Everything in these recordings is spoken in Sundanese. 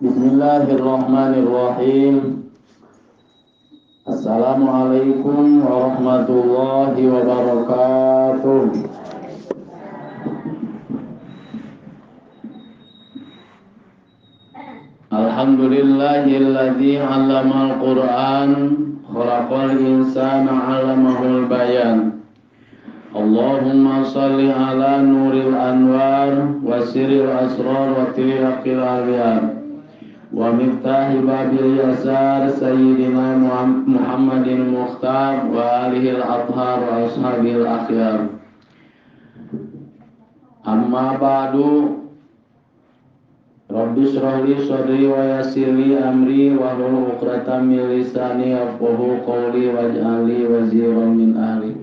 Bismillahirrahmanirrahim. Assalamualaikum warahmatullahi wabarakatuh. Alhamdulillahilladzi 'allamal Qur'an, khalaqal insana 'allamahul bayan. Allahumma shalli ala nuril anwar wa sirril asrar wa tiraqil aliyar wa miftahi babil yasar sayyidina Muhammadin mukhtar wa alihi al-athhar wa ashabil akhyar. Amma ba'du. Rabbi shrah li sadri wa yassir li amri wahlul 'uqdatam min lisani yafqahu qawli waj'al li waziran min ahli.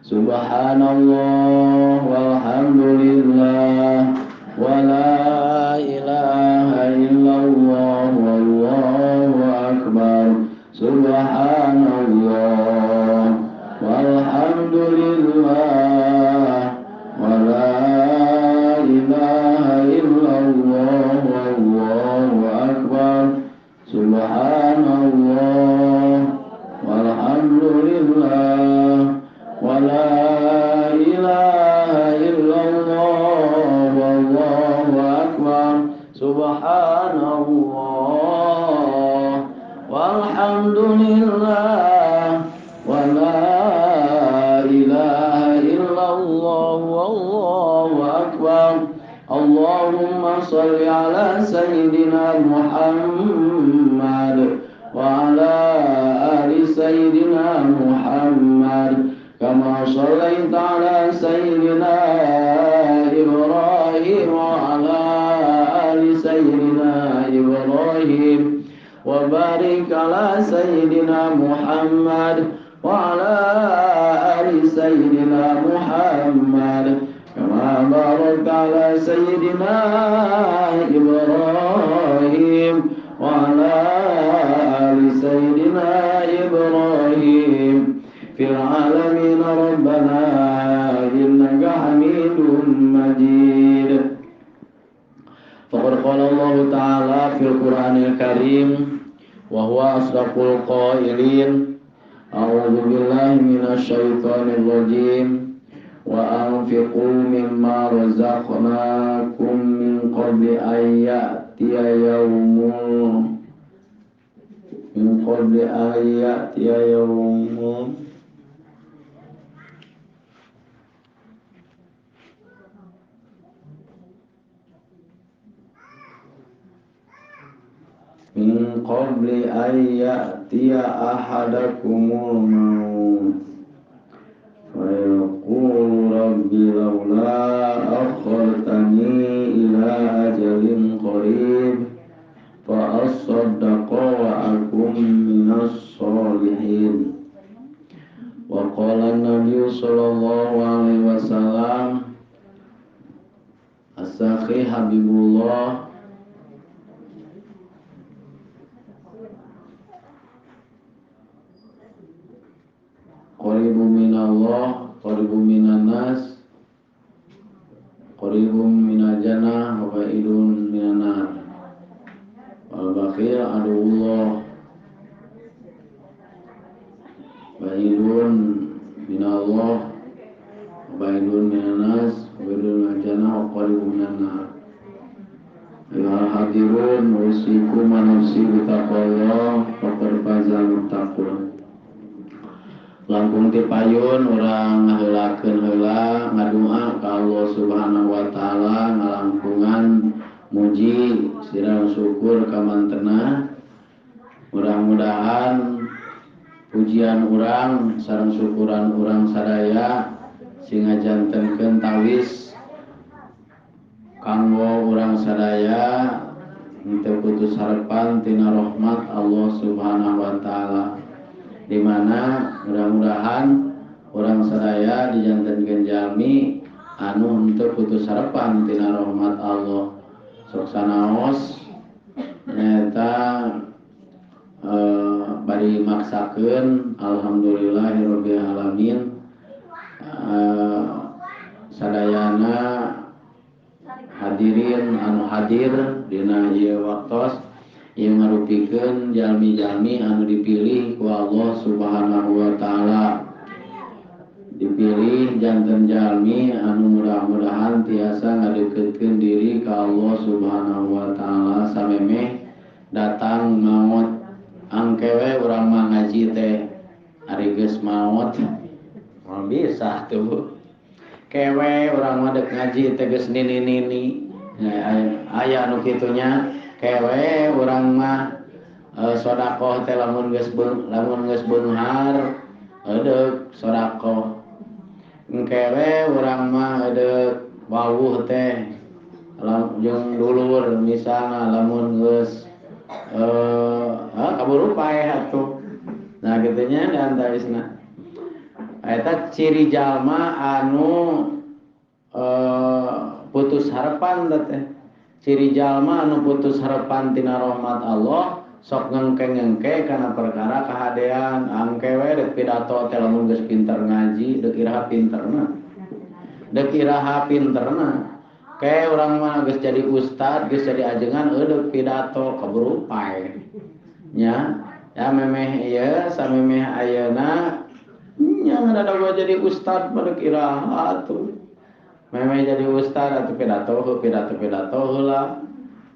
Subhanallah walhamdulillah wa la ilaha illallah wallahu akbar. Subhanallah walhamdulillah wa la ilaha illallah wallahu akbar. Subhanallah walhamdulillah wa la ilaha illallah wallahu akbar. Subhanallah walhamdulillah wa la ilaha illallah wallahu akbar. Allahumma shalli ala sayyidina Muhammad wa ala ali sayyidina Muhammad kama shallaita ala sayyidina Ibrahim wa ala ali sayyidina Ibrahim wa barik ala sayyidina Muhammad wa ala ali sayyidina Muhammad kama barakta ala sayyidina Ibrahim wa ala ali sayyidina Ibrahim fil alamin rabbana innaka hamidum majid. Faqad qala Allah ta'ala fil Qur'anil Karim wa huwa asdaqul qailin. A'udzu billahi minasy syaithanir rajim. Wa anfiqu mimma razaqnakum min qabli an ya'tiya yawmun min qabli an ya'tiya yawmun min qabli an ya'tiya ahadakumul maut fa yaqulu rabbi laula akhartani ila ajalin qarib fa asaddaqa wa akum minas solihin. Wa qala an-nabiy sallallahu alaihi wasallam, as-sakhi habibullah qaribu minallah, qaribu minan nas, qaribu minal jannah wa ba'idun minan nar. Wal bakhil aduwwullah, ba'idun minallah, wa ba'idun minan nas, wa ba'idun minal jannah wa qaribu minan nar. Ayyuhal hadirun, usikum wa nafsi bitaqwallah faqad fazal muttaqun. Langkung ti payun urang ngaheulakeun heula ngadua ka Allah Subhanahu wa taala, ngalangkungan muji sirang syukur ka mantena. Mudah-mudahan pujian urang sareng syukuran urang sadaya sing ngajantenkeun tawis kanggo urang sadaya henteu putus harapan tina rahmat Allah Subhanahu wa taala. Di mana mudah-mudahan orang sadaya dijantenkeun jalmi anu henteu putus harapan tina rahmat Allah. Sok sanaos nyaeta bari maksakeun alhamdulillahirabbil alamin. Sadayana hadirin anu hadir dina ieu waktos ieu ngarupikeun jalmi-jalmi anu dipilih ku Allah Subhanahu wa taala. Dipilih janten jalmi anu mudah-mudahan tiasa ngadeukeutkeun diri ka Allah Subhanahu wa taala samemeh datang maot. Angke we urang mah ngaji teh ari geus maot moal bisa tuh. Kewe urang mah deuk ngaji teh geus nini-nini. Aya anu kitu nya. Kewe urang mah sedekah teh lamun geus beunghar deuk sedekah. Kewe urang mah deuk wawuh teh jeung dulur misalna lamun geus kaburu paeh atuh. Nah kitu nya dan tawisna. Eta ciri jalma anu putus harapan teh. Ciri jalma anu putus harapan tina rahmat Allah sok ngengke-ngengke kana perkara kahadean. Angke we deuk pidato teh lamun geus pinter ngaji deuk iraha pinterna. Deuk iraha pinterna. Kayak urang mah geus jadi ustad, geus jadi ajengan deuk pidato kaburu paeh. Nya, ya memeh ieu samemeh ayeuna nya ngadadak jadi ustad mah deuk iraha atuh. Memeh jadi ustad atuh pidato pidato heula.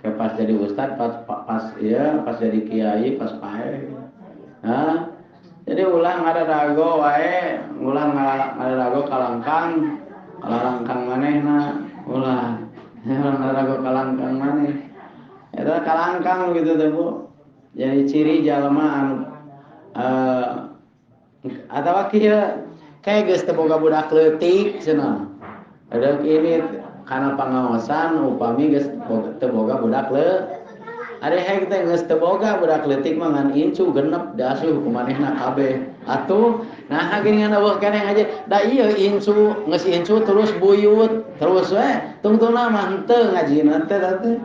Kayak pas jadi ustad pas ieu pas jadi kiai pas paeh. Nah, jadi ulah ngadadago wae, ulah ngadadago kalangkang, kalangkang manehna. Ulah ngadadago kalangkang maneh. Eta kalangkang gitu teh Bu. Jadi ciri jalma anu atawa kieu kayak geus teu boga budak leutik cenah. Deuk ini kana pangaosan upami geus teu boga budak leutik. Ari hek teh geus teu boga budak leutik mah ngan incu genep diasuh ku manehna kabeh. Atuh nah geuningan eueuh keneh ngaji da ieu incu geus incu terus buyut terus we tungtungna mah henteu ngajina teh teh.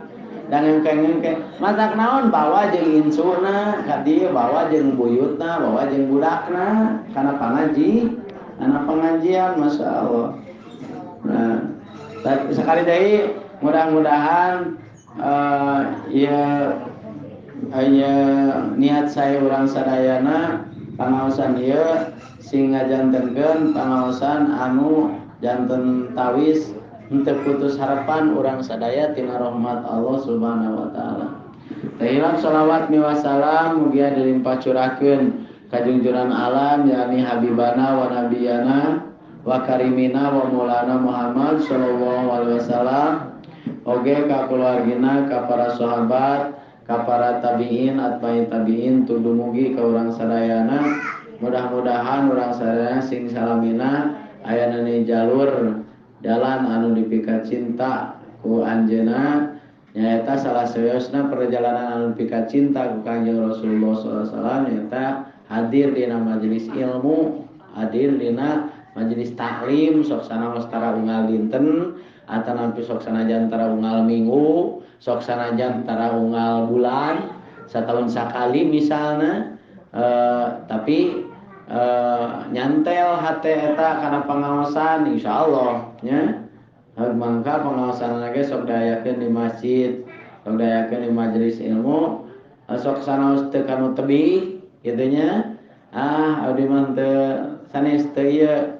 Da ngengke-ngengke matak naon bawa jeung incuna ka dieu bawa jeung buyutna bawa jeung budakna kana pangaji kana pengajian masyaallah. Nah sekali deui mudah-mudahan ieu niat saya urang sadayana pangaosan ieu sing ngajantenkeun pangaosan anu janten tawis henteu putus harapan urang sadaya tina rahmat Allah Subhanahu wa taala. Tehilap sholawat miwasalam mugia dilimpah curahkeun ka junjuran alam yakni habibana wa nabiyana wa karimina wa maulana Muhammad sallallahu alaihi wasallam. Oge ka keluargina, ka para sahabat, ka para tabiin, atbai tabiin tudumugi ka urang sadayana. Mudah-mudahan urang sadayana sing salamina ayana ni jalur jalan anu dipika cinta ku anjeunna nyaeta salah sawiosna perjalanan anu dipika cinta ku Kanjeng Rasulullah sallallahu alaihi wasallam nyaeta hadir dina majelis ilmu, hadir dina majelis taklim sok sanaos tara unggal dinten atanapi sok sanajan tara unggal minggu, sok sanajan tara unggal bulan, satahun sakali misalna, tapi nyantel hate eta kana pangaosan insyaallah nya. Mangka pangaosan ge sok diayakeun di masjid, sok diayakeun di majelis ilmu, sok sanaos teu kanu tebih kitu nya. Ah abdi mah teu sanes teu ieu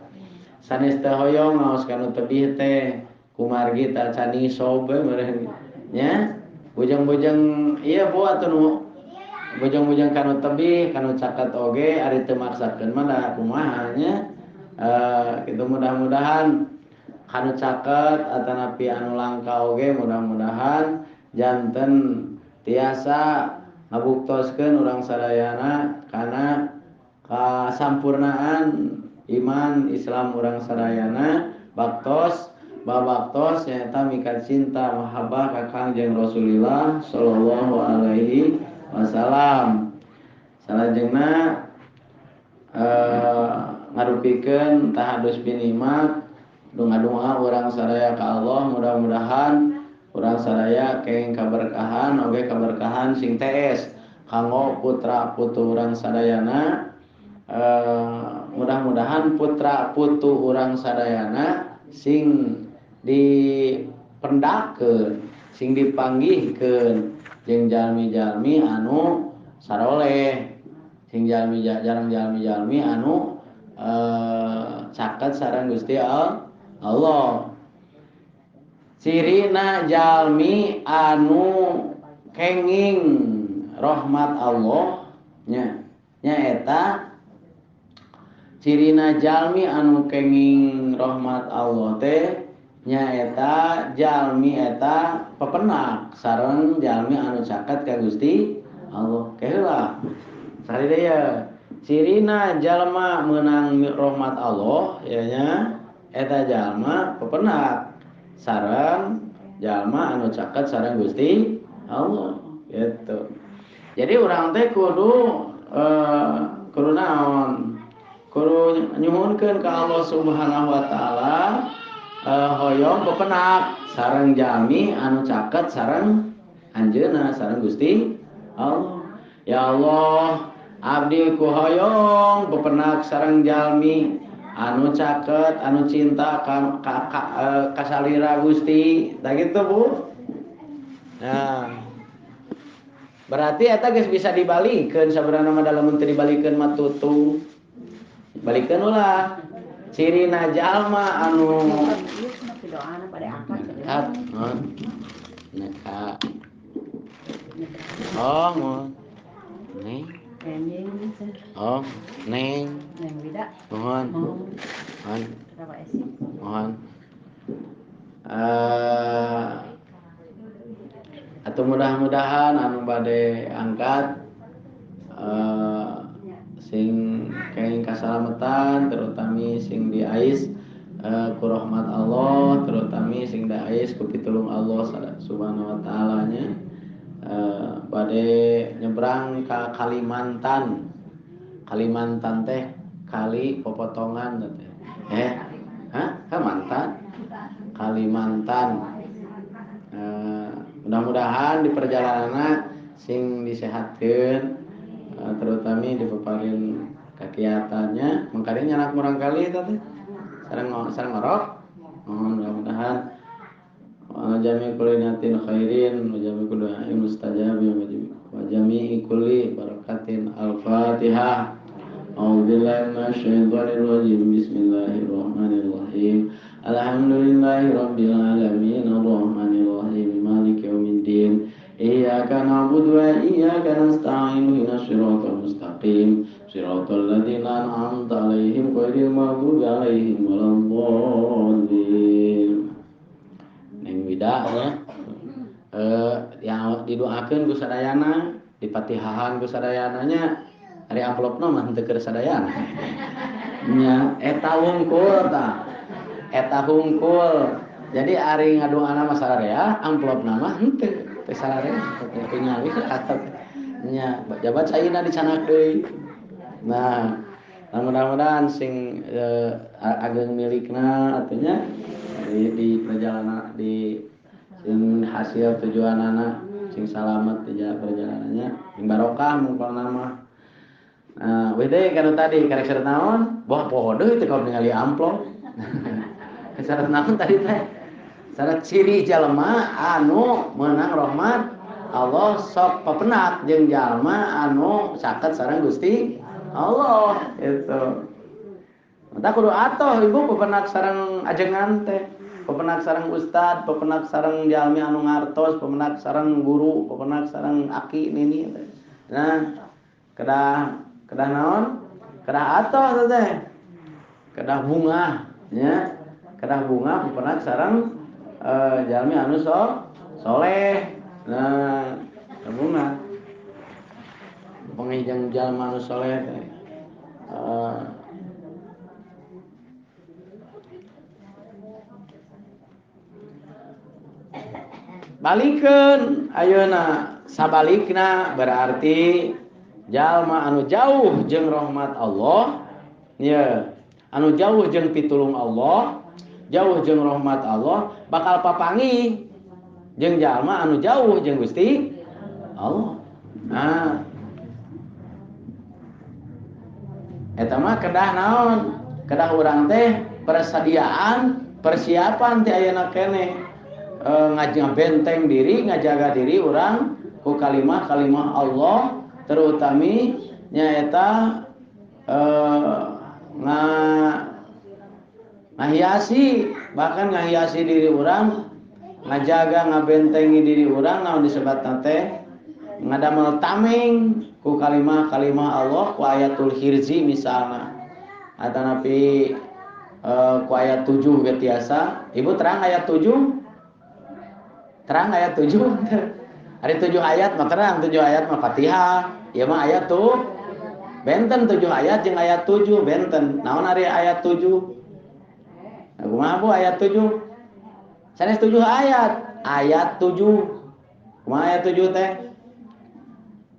sanes teu hoyong ngaos kanu tebih teh kumargi tacan nisob we meureun nya. Bujang-bujang ieu bu atuh nu bujang-bujang kanu tebih kanu caket oge ari teu maksakeun mah da kumaha nya. Kitu mudah-mudahan kanu caket atanapi anu langka oge mudah-mudahan janten tiasa ngabuktoskeun urang sadayana kana kasampurnaan iman Islam urang sadayana baktos babaktos nyata mika cinta mahabbah ka Kangjeng Rasulillah sallallahu alaihi wasallam. Salajengna ngarupikeun tahadus binimat donga-donga urang sadaya ka Allah mudah-mudahan urang sadaya kenging kaberkahan oge kaberkahan sing tees kanggo putra putu urang sadayana. Mudah-mudahan putra putu urang sadayana sing dipendakeun Sing dipanggihkeun jeung jalmi-jalmi anu saroleh, sing jalmi jarang jalmi-jalmi anu caket sareng Gusti Allah. Cirina jalmi anu kenging rahmat Allah nya nyaeta cirina jalmi anu kenging rahmat Allah teh nyaeta jalmi eta pepenak sareng jalmi anu caket ka Gusti Allah. Keheula sari deui ya cirina jalma meunang rahmat Allah ya nya eta jalma pepenak sareng jalma anu caket sareng Gusti Allah gitu. Jadi urang teh kudu kudu naon? Kudu nyuhunkeun ka Allah Subhanahu wa taala hoyong pepenak sareng jalmi anu caket sareng anjeunna sareng Gusti Allah. Ya Allah, abdi ku hoyong pepenak sareng jalmi anu caket, anu cinta ka salira Gusti. Tah kitu, Bu. Nah, berarti eta geus bisa dibalikeun sabenerna mah lamun teu dibalikeun mah tutung. Balikeun ulah. Cirina jalma anu oh, neng. Oh, neng. Mohon. Mohon. Mohon. Atau mudah-mudahan anu bade angkat sing kenging kasalamatan, terutami sing diais ku rahmat Allah, terutami sing diais ku pitulung Allah Subhanahu wa taala nya. Bade nyebrang ka Kalimantan. Kalimantan teh kali popotongan teh. Hah? Kalimantan? Kalimantan. Mudah-mudahan di perjalanan sing disehatkeun, terutama dipaparin kegiatannya. Mangkari nyanak murang kali eta teh. Sareng ngorok. Mudah-mudahan jami kulli niatin khairin wa jami kulli du'ain mustajabin wa jami kulli barakatin. Al-Fatihah. A'udzubillahi minasyaitonir rajim. Bismillahirrahmanirrahim. Alhamdulillahi rabbil alamin arrahmanir rahim maliki yaumiddin. Iyyaka na'budu wa iyyaka nasta'in ihdinas siratal mustaqim siratal ladzina an'amta 'alaihim ghairil maghdubi 'alaihim waladdallin. Neng Wida nya yang didoakeun ku sadayana, dipatihahan ku sadayana nya, ari amplopna mah henteu keur sadayana. Nya eta wungkul tah. Eta hungkul. Jadi ari ngadoana mah sararea, amplopna mah henteu teu sararea, teu nyali atap. Nya jabat caina dicanak deui. Nah, mudah-mudahan sing ageng milikna atunya di perjalanan di sing hasil tujuanana sing salamet di perjalanannya, sing barokah mungkol nama. Nah, we deui kana tadi karek syarat naon? Boh poho deui teh kalau ningali amplop. Syarat naon tadi teh? Syarat ciri jalma anu meunang rahmat Allah sok pepenak jeung jalma anu caket sareng Gusti Allah gitu. Mata kudu atoh ibu pepenak sareng ajengan teh, pepenak sareng ustad, pepenak sareng jalmi anu ngartos, pepenak sareng guru, pepenak sareng aki nini teh. Nah, kedah kedah naon? Kedah atoh teh. Kedah bunga nya. Kedah bunga pepenak sareng jalmi anu soleh. Nah, bunga pengijang jalma anu soleh teh. Balikeun ayeuna sabalikna berarti jalma anu jauh jeung rahmat Allah nya, anu jauh jeung pitulung Allah, jauh jeung rahmat Allah bakal papanggih jeung jalma anu jauh jeung Gusti Allah. Nah, eta mah kedah naon? Kedah urang teh persediaan, persiapan teh ayeuna keneh. ngabenteng diri, ngajaga diri urang ku kalimah-kalimah Allah, terutami nyaeta ngahiasi, bahkan ngahiasi diri urang, ngajaga ngabentengi diri urang naon disebatna teh ngadamel tameng ku kalimah-kalimah Allah, ku ayatul hirzi misalna, atanapi ku ayat 7 ge tiasa. Ibu terang ayat 7? Terang ayat 7? Ari 7 ayat mah terang, 7 ayat mah Fatihah. Ieu mah ayat tuh benten 7 ayat jeung ayat 7 benten. Naon ari ayat 7? Nah, kumaha Bu ayat 7? Sanes 7 ayat, ayat 7. Kumaha ayat 7 teh?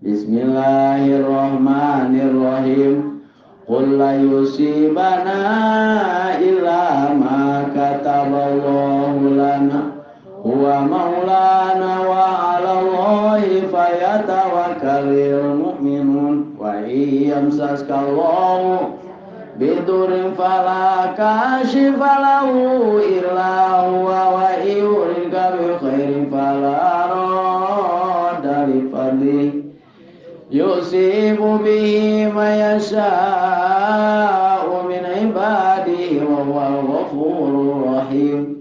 Bismillahirrahmanirrahim. Qul la yusibana illa ma kataballahu lana huwa maulana wa 'ala Allahi fayatawakkalul mu'minun wa iyamsaskallahu bidurin fala kashifa lahu illa huwa wa yuridka bi khairin fala radda li fadlihi yusibu bihi ma yasha'u min ibadihi wa huwal ghafurur rahim.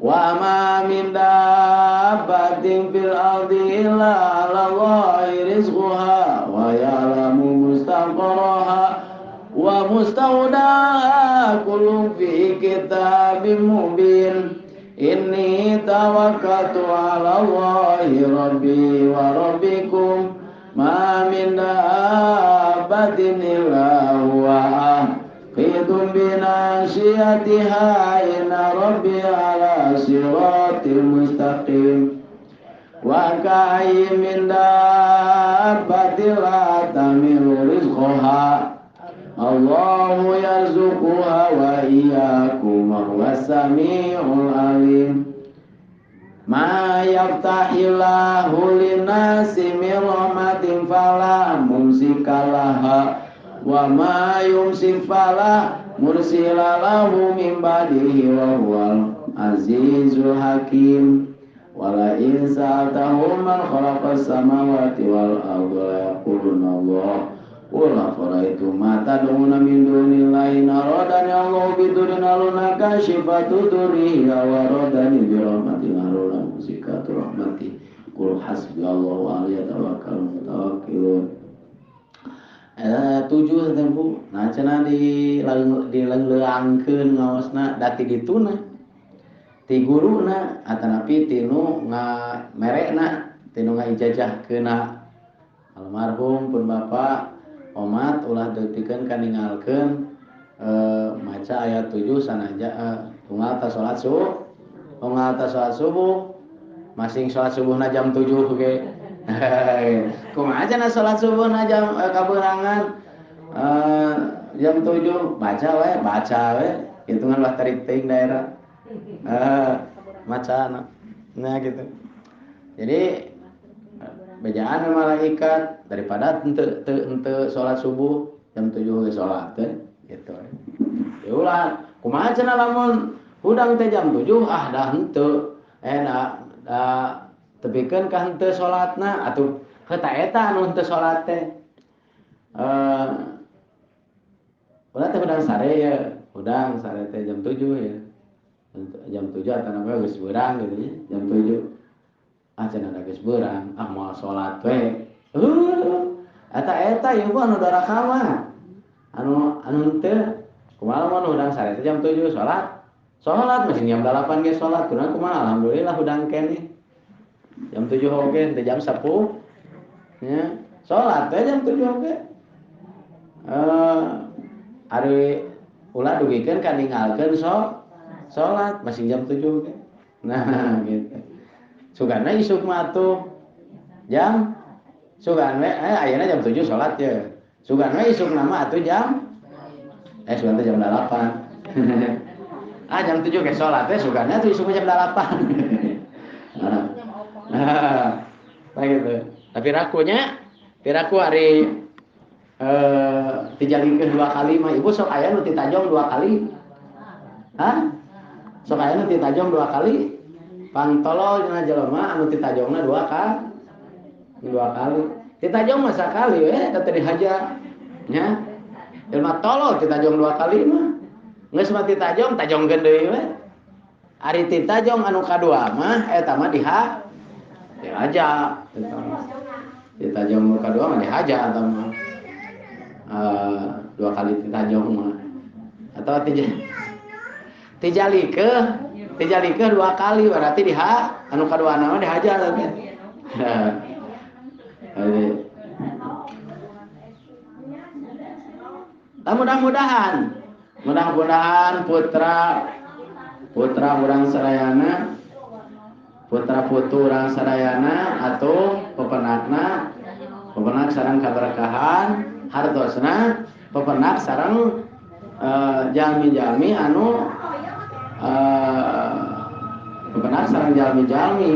Wa ma min dabbatin fil ardi illa 'ala Allahi rizquha wa ya'lamu mustaqarraha wa mustaudaha kullun fi kitabim mubin. Inni tawakkaltu 'ala Allahi rabbi wa rabbikum ma min dabbatin illa huwa akhidun binasiyatiha inna rabbi ala siratil mustaqim. Wa ka'ayyin min dabbatin la tamilu rizqaha Allahu yarzuquha wa iyyakum wa huwas samiul alim. Ma yaftahillahu linnasi min rahmatin fala mumsika laha wa ma yumsik fala mursila lahu min ba'dihi wa huwal azizul hakim. Wa la in sa'altahum man khalaqas samawati wal arda la yaquluna Allah. Qul afara'aytum ma tad'una min dunillahi in aradani Allahu bidurin aluna kashifatu durrihi wa aradani bi rahmatin aluna musikatu rahmati. Qul hasbiyallahu wa alayhi tawakkalul mutawakkilun. 7 teh Bu. Nah cenah dilengleangkeun ngaosna da ti dituna. Ti guruna atanapi tinu ngamerekna, tinu ngaijajahkeunna. Almarhum pun bapak omat ulah deutikeun kaningalkeun maca ayat 7 sanaja tunggal ta salat subuh, tunggal ta salat subuh, masing salat subuhna jam 7 ge. Kumaha cenah salat subuhna jam kabeurangan jam 7 baca we hitungan lah tarik teuing daerah maca nah gitu. Jadi bejaan malaikat daripada henteu salat subuh jam 7 ge salat teh gitu. Ya ulah kumaha cenah lamun hudang teh jam 7 ah dah henteu da tepikeun ka henteu salatna atuh heuh ta eta anu henteu salat teh. Ulah teh hudang sare ya, hudang sare teh jam 7 ya. Jam 7 atanapi geus beurang gitu nya, jam 7. Ah cenah da geus beurang, ah moal salat we. Eta ieu mah anu doraka mah. Anu henteu kumaha lamun hudang sare teh jam 7 salat. Salat masih jam 8 ge salat, kurang kumaha alhamdulillah hudang keneh. Jam 7 oge teh jam 10. Nya, salat teh jam 7 oge. Ari ulah dugikeun ka ninggalkeun salat masih jam 7 oge. Nah gitu. Sugana isuk mah atuh jam sugan we ayeuna jam 7 salat ye. Sugan we isuk nama atuh jam sugan teh jam 8. Ah jam 7 ge salat teh sugana atuh isuk jam 8. Nah, gitu. Tapi rakunya, piraku ari tijalikeun 2 kali mah ibu sok aya nu titajong 2 kali. Hah? Sok aya nu titajong 2 kali? Pang tolol cenah jelema anu titajongna dua kali. Titajong mah sakali we eta teh dihaja. Nya. Jelema tolol titajong dua kali mah. Geus mah titajong tajongkeun deui we. Ari titajong anu kadua mah eta mah dihaja eta mah. Titajong nu kadua mah dihaja eta mah. Dua kali titajong mah. Atau tijalikeuh dua kali berarti diha anu kaduana mah dihaja teh. Nah, mudah-mudahan putra urang sadayana, putra putu urang sadayana atau pepenakna, pepenak sareng kaberkahan hartosna, pepenak sareng jalmi-jalmi anu pepenak sareng jalmi-jalmi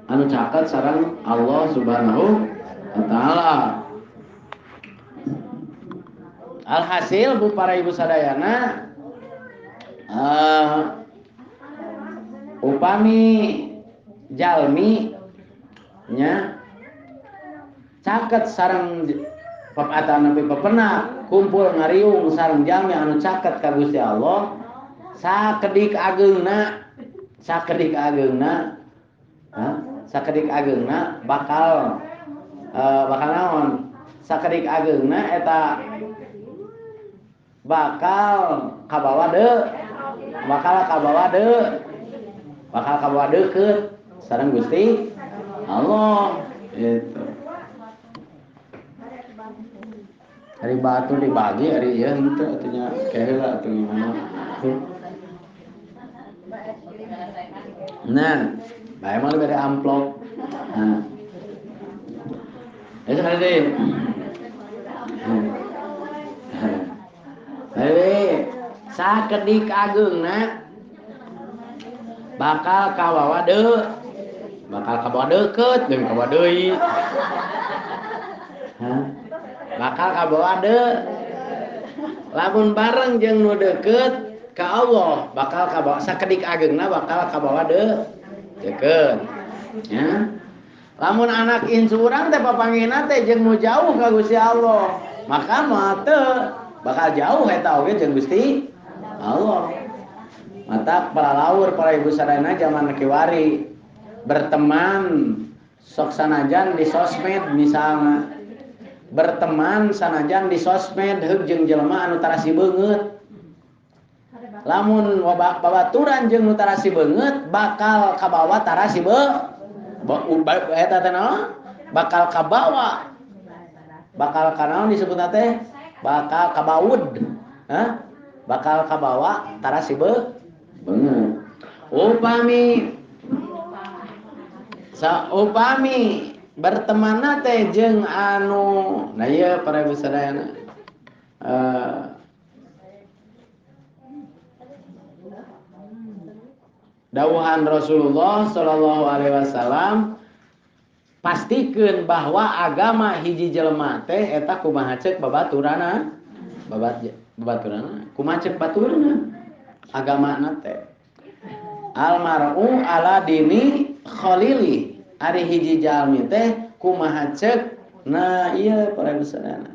anu caket sareng Allah Subhanahu wa taala. Alhasil bu para ibu sadayana, upami jalmi nya caket sareng papatan nabi pepenak kumpul ngariung sareng jalmi anu caket ka Gusti Allah, sakedik ageungna sakedik ageungna bakal bakal naon, sakedik ageungna eta bakal kabawa deuk, bakal kabawa deukeut sareng Gusti Allah gitu. Ari batu dibagi ari ieu henteu atuh nya keheula atuh gimana. Nah, bae mah bere amplop. Nah. Eta sekali deui. Hei, sakedik ageungna bakal kabawa deuk, bakal kabawa deukeut jeung kabawa deui. Hah? Bakal kabawa deuk. Lamun bareng jeung nu deukeut ka Allah, bakal kabawa sakedik ageungna bakal kabawa deukeut. Ya. Lamun anak incu urang teh papanggihna teh jeung nu jauh ka Gusti Allah, maka mah teu bakal jauh eta oge jeung Gusti Allah. Mata para laur para ibu sadayana zaman kiwari berteman sok sanajan di sosmed misalna, berteman sanajan di sosmed heug jeung jelema anu tarasi beungeut. Lamun babaturan jeung nu tarasi beungeut bakal kabawa tarasi eta teh naon? Bakal kabawa. Bakal kanaon disebutna teh? Bakal kabaud. Hah? Bakal kabawa tarasi beungeut. Upami upami berteman teh jeung anu nah ieu para ibu sadayana dawuhan Rasulullah sallallahu alaihi wasallam pastikeun bahwa agama hiji jelema teh eta kumaha ceuk babaturana, babaturana kumaha ceuk baturna agamana teh. Almar'u ala dini khalili, ari hiji jalmi teh kumaha ceuk. Nah ieu para ibu sadayana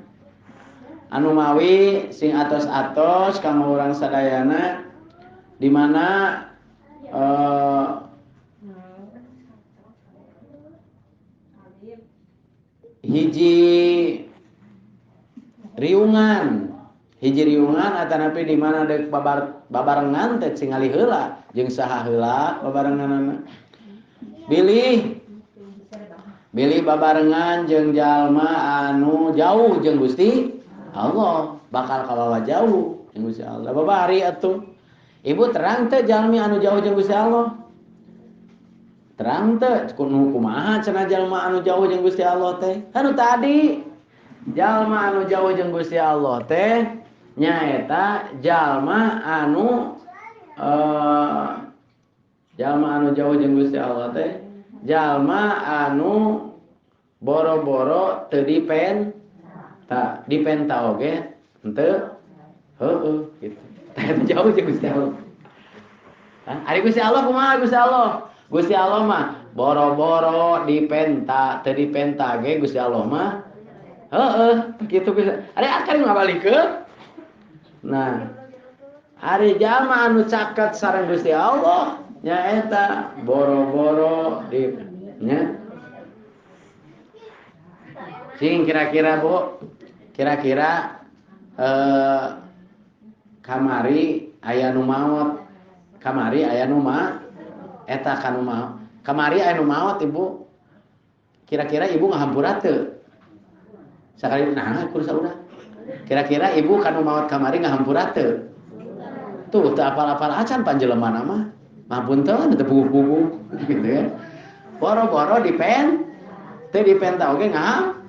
anu mawi sing atos-atos kanggo urang sadayana di mana hiji riungan atanapi di mana deuk babarengan teh tingali heula jeung saha heula babarenganana. Bilih babarengan jeung jalma anu jauh jeung Gusti Allah, bakal kabawa jauh jeung Gusti Allah. Babari atuh. Ibu terang teh jalmi anu jauh jeung Gusti Allah. Terang teh kudu kumaha cenah jalma anu jauh jeung Gusti Allah teh? Anu tadi jalma anu jauh jeung Gusti Allah teh nyaeta jalma anu jalma anu jauh jeung Gusti Allah teh jalma anu boro-boro teu dipenta, dipenta oge henteu heueuh gitu. Teh jauh jeung Gusti Allah. Ari Gusti Allah kumaha Gusti Allah? Gusti Allah mah boro-boro dipenta, teu dipenta ge Gusti Allah mah heeh, kitu bisa. Ari akan ngabalikeun. Nah, ari jalma anu caket sareng Gusti Allah nyaeta boro-boro di nya. Sing kira-kira Bu, kira-kira kamari aya nu maot, kamari aya nu ma eta kanu maot. Kamari aya nu maot Ibu. Kira-kira Ibu ngahampura teu? Sakali nah kudu saurang. Kira-kira Ibu kanu maot kamari ngahampura teu? Tuh teu apal-apal acan panjelemana mah. Mapunten teu puguh-puguh gitu ya. Boro-boro dipen teu dipenta oge ngaham.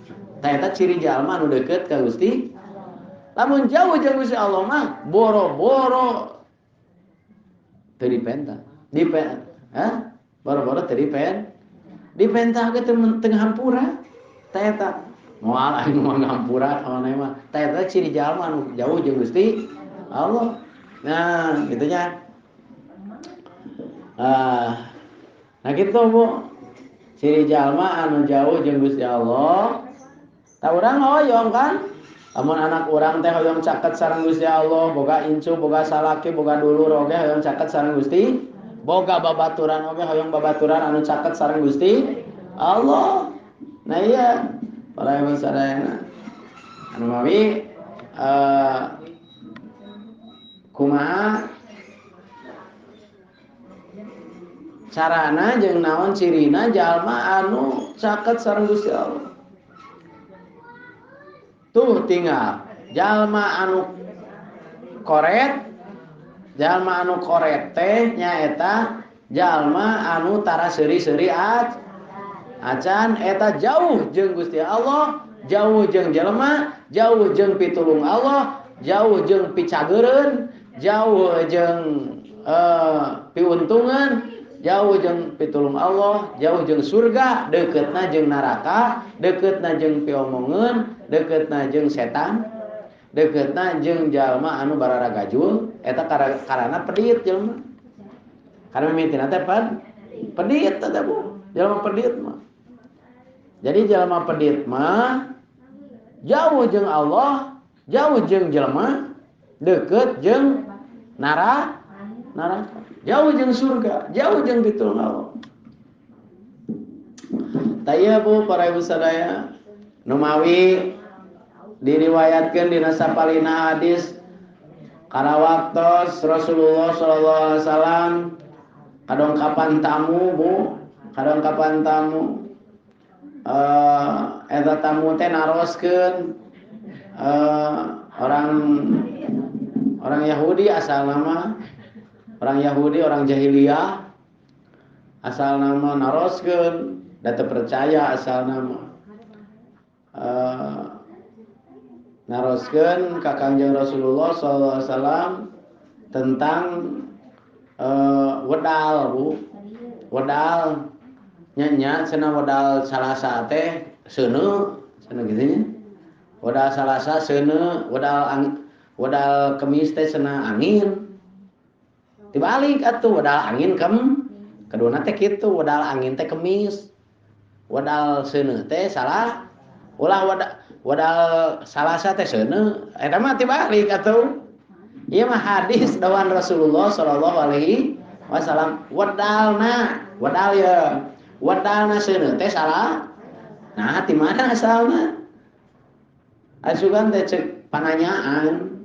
Tah eta ciri jalma anu deukeut ka Gusti. Lamun jauh jeung Gusti Allah mah boro-boro teu dipenta. Dipen, hah? Boro-boro teu dipen. Dipenta ge teu ngahampura. Tah eta moal aing mah ngahampura ka maneh mah. Tah eta ciri jalma anu jauh jeung Gusti Allah. Nah, gitu nya. Nah gitu Bu. Ciri jalma anu jauh jeung Gusti Allah. Tah urang hoyong kan? Lamun anak urang teh hoyong caket sareng Gusti Allah, boga incu, boga salaki, boga dulur oge hoyong caket sareng Gusti, boga babaturan oge hoyong babaturan anu caket sareng Gusti Allah. Nah iya, para ibu sadayana. Anu mawi kumaha carana jeung naon cirina jalma anu caket sareng Gusti Allah. Tuh tinggal jalma anu koret teh nyaeta jalma anu tara seuri-seuri acan eta jauh jeung Gusti Allah, jauh jeung jelema, jauh jeung pitulung Allah, jauh jeung picageureun, jauh jeung piuntungan, jauh jeung pitulung Allah, jauh jeung surga, deuketna jeung neraka, deuketna jeung piomongeun, deuketna jeung setan, deuketna jeung jalma anu bararagajul, eta karana pedit jelema. Karena mimitina teh pedit teh Bu, jalma pedit mah. Jadi jalma pedit mah jauh jeung Allah, jauh jeung jelema, deukeut jeung neraka. Jauh jeung surga, jauh jeung pitulung Allah. Tah ieu Bu para ibu sadaya, nu mawi diriwayatkeun dina sapalina hadis kana waktos Rasulullah sallallahu alaihi wasallam kadongkapan tamu Bu, kadongkapan tamu eta tamu teh naroskeun orang Yahudi asal nama orang Yahudi, orang jahiliyah asal nama naroskeun da teu percaya asal nama naroskeun ka Kangjeng Rasulullah sallallahu alaihi wasallam tentang wedal Bu. Wedal nya cenah wedal Salasa teh seuneu cenah kitu nya. Wedal Salasa seuneu, wedal Kemis teh cenah angin. Dibalik atuh wedal angin kem keduna teh kitu wedal angin teh Kemis, wedal seuneu teh salah, ulah wedal Salasa teh seuneu eta mah tibalik atuh. Ieu mah hadis dawan Rasulullah sallallahu alaihi wasallam wedalna wedal ya wedalna seuneu teh salah. Nah di mana asalna asugan teh cek pananyaan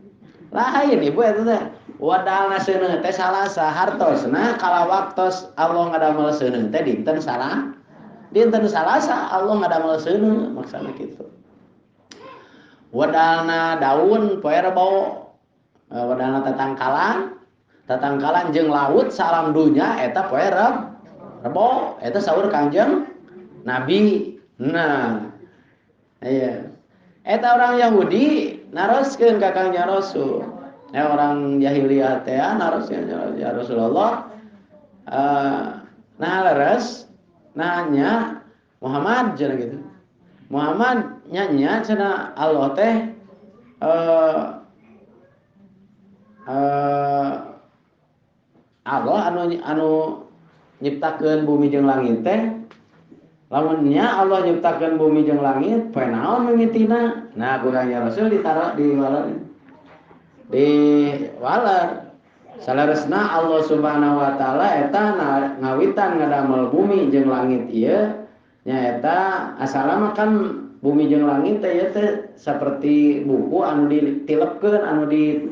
lain ibu eta teh wadalna seuneu teh Salasa hartosna kala waktos Allah ngadamel seuneu teh dinten salah, dinten Salasa Allah ngadamel seuneu maksana kitu. Wadalna daun poe Rebo, wadalna tatangkalan jeung laut salam dunya eta poe Rebo, eta saur Kangjeng Nabi. Nah iya eta orang Yahudi naroskeun ka Kangjeng Rasul. Orang jahiliyah teh naroskeun ya Rasulullah, nah leres nanya Muhammad cenah gitu. Muhammad nyanyi cenah Allah teh Allah anu nyiptakeun bumi jeung langit teh lamunnya Allah nyiptakeun bumi jeung langit poe naon mimitina. Nah ku Kangjeng Rasul ditaruh di waler di waler saleresna Allah Subhanahu wa taala eta ngawitan ngadamel bumi jeung langit ieu nyaeta asalna kan bumi jeung langit teh ieu teh saperti buku anu ditilepkeun anu di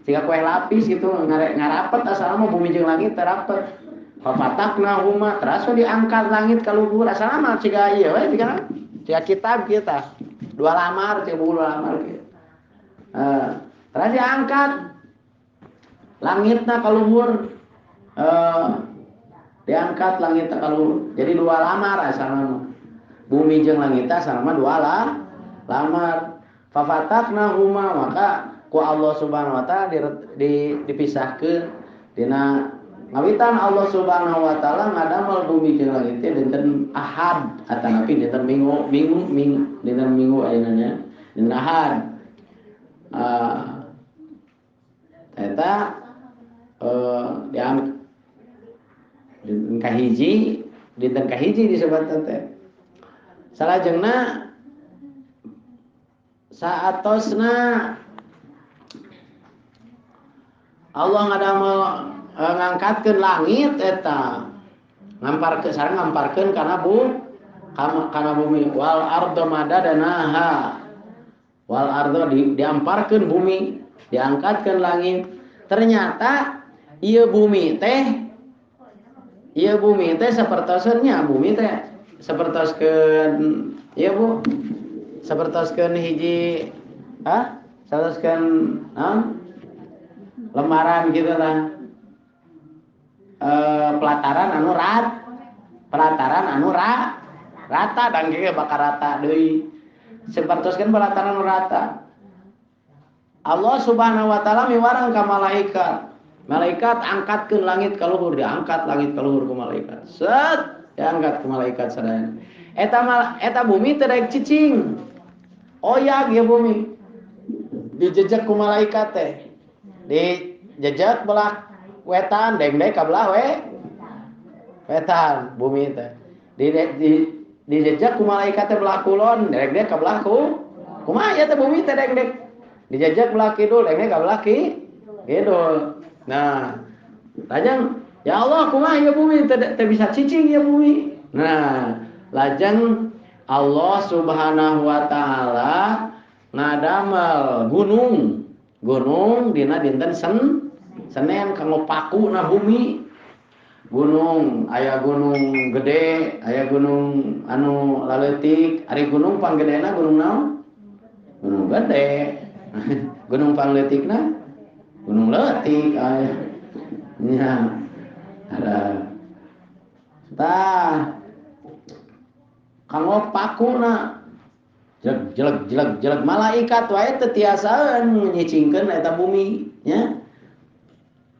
siga kue lapis gitu ngarapet asalna mah bumi jeung langit teh rapet. Fafatakna huma teras diangkat langit ka luhur asalna mah siga ieu we siga kitab kita dua lamar siga buku dua lamar kieu. Teras diangkat langitna ka luhur diangkat langitna ka luhur jadi dua lamar asalna mah. Bumi jeung langit asalna mah dua lamar. Fafatakna huma maka ku Allah Subhanahu wa taala dipisahkeun dina ngawitan Allah Subhanahu wa taala ngadamel bumi jeung langit teh dinten Ahad atanapi dinten Minggu minggu dinten Minggu ayeuna nya dinten Ahad. Eta dinten kahiji disebutna teh salajengna saatosna Allah ngadamel ngangkatkeun langit eta ngamparkeun sareng ngamparkeun kana kana bumi wal ardo madadanaha wal ardo diamparkeun bumi diangkatkeun langit ternyata ieu bumi teh sapertosnya bumi teh sapertoskeun ieu Bu sapertoskeun hiji sapertoskeun naon lembaran gitu lah. Pelataran anu rata dan kieu bakal rata deui sapertoskeun pelataran anu rata. Allah Subhanahu wa taala miwarang ka malaikat. Malaikat angkatkeun langit ka luhur, diangkat langit ka luhur ku malaikat. Set, diangkat ku malaikat sadayana. Eta bumi teh daek cicing. Oyag ieu bumi. Dijejek ku malaikat teh. Dijejek belah wetan, dengdek ka belah wetan bumi teh. Dijejek ku malaikat teh belah kulon, dengdek ka belah kumaha ieu teh bumi teh dengdek. Dijejek belah kidul, dengdek ka belah kidul. Nah, lajeng ya Allah kumaha ieu bumi teh bisa cicing ieu bumi. Nah, lajeng Allah Subhanahu wa taala ngadamel gunung. Gunung dina dinten Senin kanggo paku na bumi. Gunung aya gunung gede, aya gunung anu laleutik, ari gunung panggedena gunung naon? Gunung gede. Gunung pangleutikna gunung leutik aya. Nya. Ada. Tah. Kanggo pakuna jelek jelek jelek jelek malaikat wae teu tiasaan nyicingkeun eta bumi nya.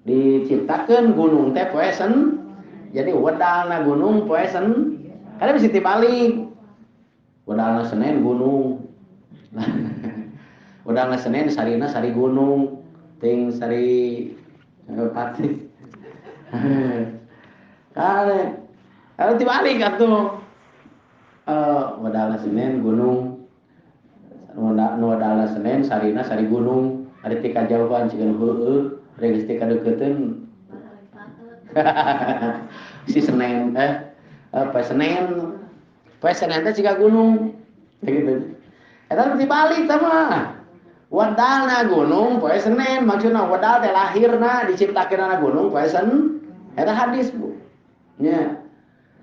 Diciptakeun gunung teh poe jadi wedalna gunung poe kada bisa dibalik. Wedalna Senin gunung. Wedalna Senin sarina sari gunung ting sari pati. Kale kalau dibalik atuh wedalna Senin gunung nu wedalna Senin sarina sari gunung ari ti kajauhan cikeun heueuh geus teh kadeukeutkeun si Senin poe Senin poe Senin teh siga gunung gitu eta dibalik tah mah wedalna gunung poe Senin maksudna wedal teh lahirna diciptakeunna gunung poe Senin eta hadis Bu nya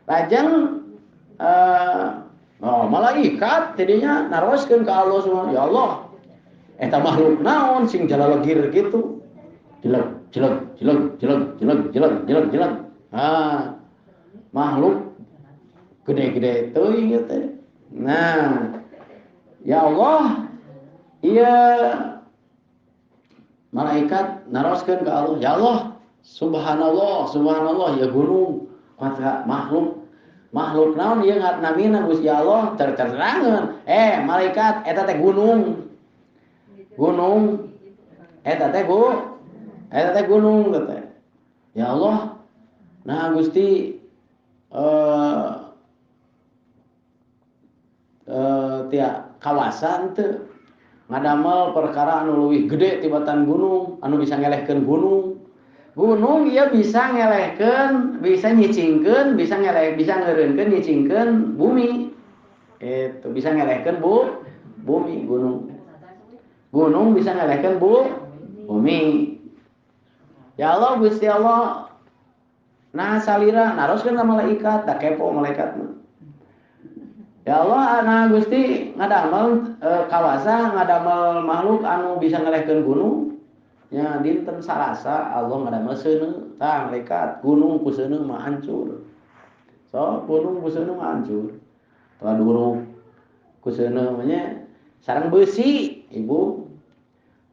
lajeng oh malaikat tidinya naroskeun ka Allah semua ya Allah eta makhluk naon sing jalalegir gitu jelek jelek jelek jelek jelek jelek jelek jelek ah makhluk gede-gede teuing teh. Nah ya Allah ieu malaikat naroskeun ka Allah ya Allah subhanallah subhanallah ya gunung kuat makhluk makhluk naon ieu namina Gusti Allah terterangeun malaikat eta teh gunung gunung eta teh gunung teh. Ya Allah, nah Gusti tiap kawasan teu ngadamel perkara anu leuwih gede tibatan gunung, anu bisa ngelehkeun gunung. Gunung ieu bisa ngelehkeun, bisa nyicingkeun, bisa ngeleh, bisa ngeureunkeun nyicingkeun bumi. Itu bisa ngelehkeun bumi gunung. Gunung bisa ngelehkeun bumi. Ya Allah Gusti Allah, nah salira naroskeun ka malaikat, da kepo malaikat mah. Ya Allah, nah Gusti ngadamel kawasa, ngadamel makhluk anu bisa ngelehkeun gunung. Nya dinten Salasa Allah ngadamel seuneu, tah malaikat gunung ku seuneu mah hancur. So gunung ku seuneu mah hancur. Tah duruk ku seuneu mah nya sareng beusi, Ibu.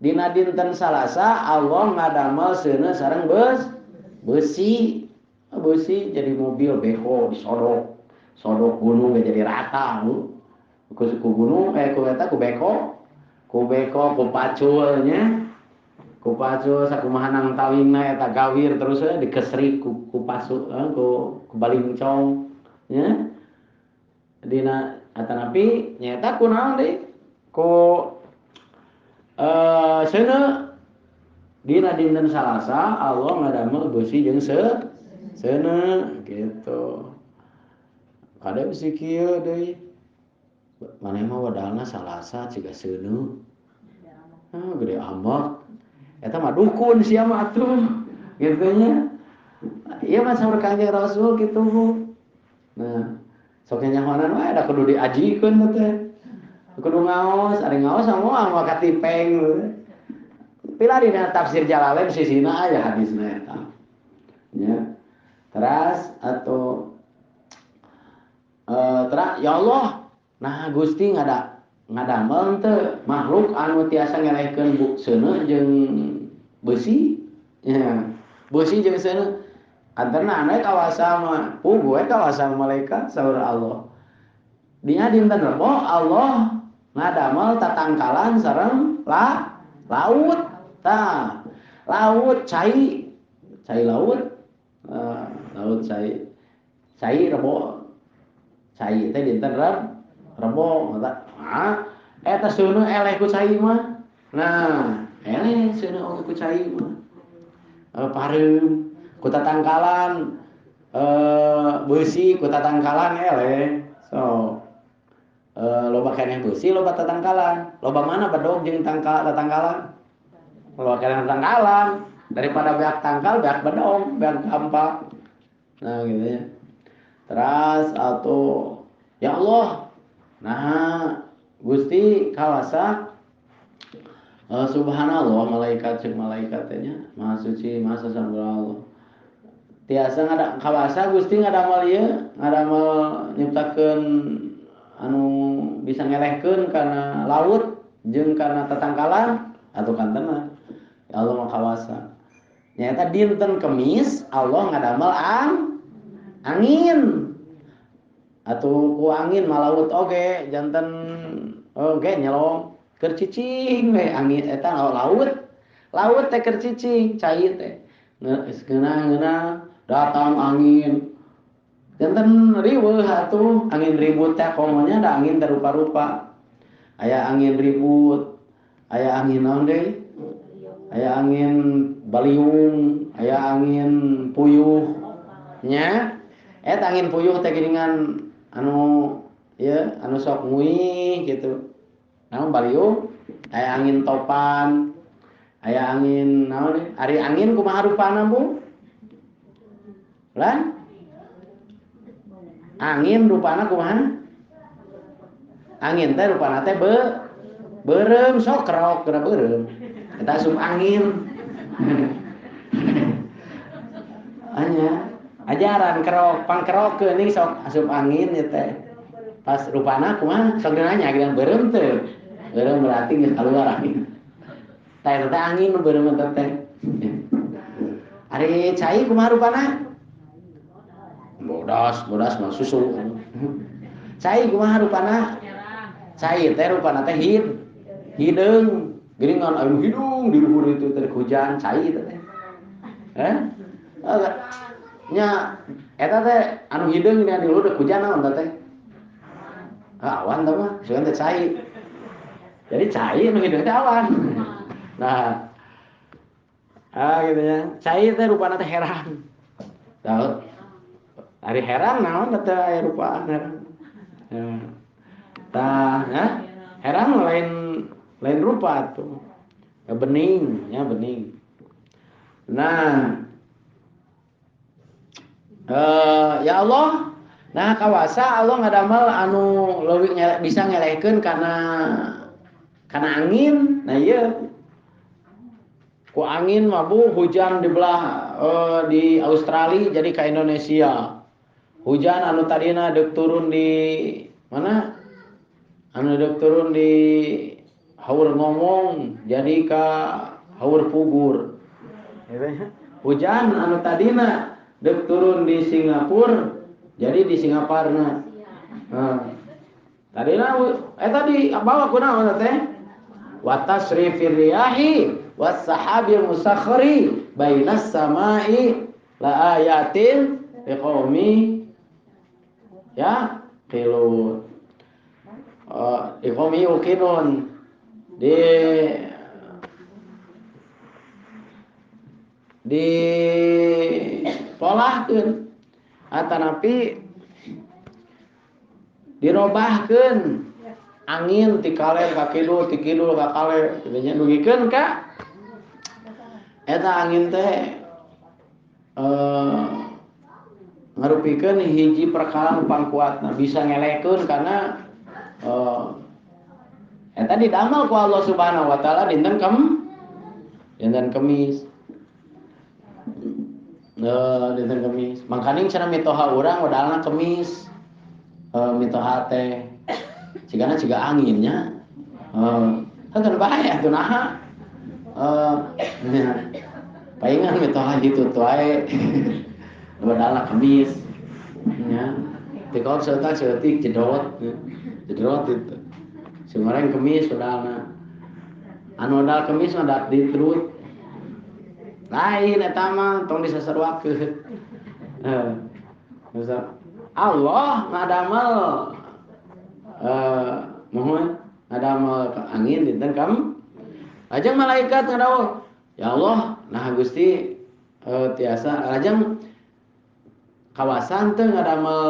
Dina dinten Salasa Allah ngadamel seuneu sareng beusi. Beusi jadi mobil beko disodok. Sodok gunung ge jadi rata, Bu. Ku gunung ku eta ku beko, ku beko ku pacul nya. Ku pacul sakumaha nang tawingna eta gawir terus dikesrik ku pasu ku balingcong nya. Dina atanapi nyaeta ku naon deui? Ku seuneu. Dina dinten Salasa Allah ngadamel beusi jeung seuneu gitu. Kada bisi kieu deui. Maneh mah wadalna Salasa ciga seuneu. Ah gede amat. Eta mah dukun sia mah atuh. Kitu nya. Ieu mah saur Kanjeng Rasul kitu Bu. Nah, sok nyahonan wae da kudu diajikeun teh. Kudu ngaos, ari ngaos moal moal katipeng. Pila dina tafsir Jalalain sisina aya hadisna eta. Nya. Teras atau ya Allah, nah Gusti ngadamel teu makhluk anu tiasa ngelehkeun seuneu jeung beusi. Nya. Beusi jeung seuneu. Antarna anu kawasa mah, puguh we kawasa malaikat saur Allah. Dina dinten Rebo Allah ngadamel tatangkalan sareng laut. Tah, laut cai, cai laut, laut cai, cai Rebo. Cai teh dinten Rebo, ah, eta seuneu eleh ku cai mah. Nah, eleh seuneu oge ku cai mah. Pareum ku tatangkalan, beusi ku tatangkalan eleh. So, loba keneh beusi loba tatangkalan. Loba mana bedog jeung tatangkalan? Loba keneh tatangkalan daripada beak tangkal beak bedog, beak gampang. Nah, gitu ya. Teras atau ya Allah, nah Gusti kawasa subhanallah malaikat cek malaikat teh nya maha suci maha sasambra Allah. Tiasa ngada kawasa Gusti ngadamel ieu, ngadamel nyiptakeun anu bisa ngelehkeun kana laut jeung kana tatangkalan atuh kantena. Ya Allah mah kawasa. Nyaeta dinten Kemis Allah ngadamel angin. Atuh ku angin malaut oge janten oge nyelong keur cicing we angin eta laut. Laut teh keur cicing cai teh. Geus ngeunah-ngeunah datang angin. Janten riweuh atuh angin ribut teh komonya da angin teh rupa-rupa. Aya angin ribut, aya angin naon deui? Aya angin baliung, aya angin puyuh. Nya eta angin puyuh teh geuningan anu ieu anu sok nguih gitu. Naon baliung? Aya angin topan, aya angin naon deui? Ari angin kumaha rupana, Bu? Lan? Angin rupana kumaha? Angin teh rupana teh beureum sok kerok geura beureum. Eta asup angin. Anya ajaran kerok, pangkerokeun nih sok asup angin ieu teh. Pas rupana kumaha sok nanya geus beureum teu. Beureum berarti geus kaluar angin. Tah eta teh angin nu beureum eta teh. Ari cai kumaha rupana? Bodas, bodas mah susu. Cai kumaha rupana? Cai teh rupana teh hideung. Geuningan anu hidung di luhur itu teh hujan cai teh. Nya eta teh anu hideung nya di luhur hujan naon teh? Awan teh mah, sugan teh cai. Jadi cai anu hideung teh awan. Nah. Gitu ya. Cai teh rupana teh herang. Tahu? Ari herang naon teh aya rupaan herang. Ya. Tah, ya. Herang lain rupa tuh. Ya, bening, ya bening. Nah, ya Allah, nah kawasa Allah ngadamel anu leuwih bisa ngelehkeun kana angin. Nah ieu ku angin mah bu hujan di belah di Australia jadi ka Indonesia. Hujan anu tadina deuk turun di mana? Anu deuk turun di Haur Ngomong jadi ka Haur Pugur. Hujan anu tadina dek turun di Singapura jadi di Singaparna. Nah, tadina tadi bawa kunaon teh? Wa tasrifir riyahi was sahabil musakhkhari bainas samai la ayatin liqaumi ya qilun. Liqaumi yuqinun di polahkeun atanapi dirobahkeun angin ti kaler ka kidul ti kidul ka kaler kitu nya dugikeun ka eta angin teh ngarupikeun hiji perkara nu pangkuatna bisa ngelehkeun kana eta didamel ku Allah Subhanahu wa taala dinten Kemis. Dinten Kemis. Mangkaning cenah mitoha urang wadalna Kemis. Mitoha teh cigana ciga anginnya. Heuh bae atuh naha. Paingan mitoha kitu wae. Wadalna Kemis. Nya. Teu kaop saeutik saeutik jedot. Jedot itu. Sumaren Kemis wadalna. Anu wadal Kemis mah dak ditrut. Lain eta mah tong disasaruakeun. Allah ngadamel mohon ngadamel angin dinten kam. Lajeng malaikat ngadawuh, ya Allah, nah Gusti tiasa lajeng kawasan teu ngadamel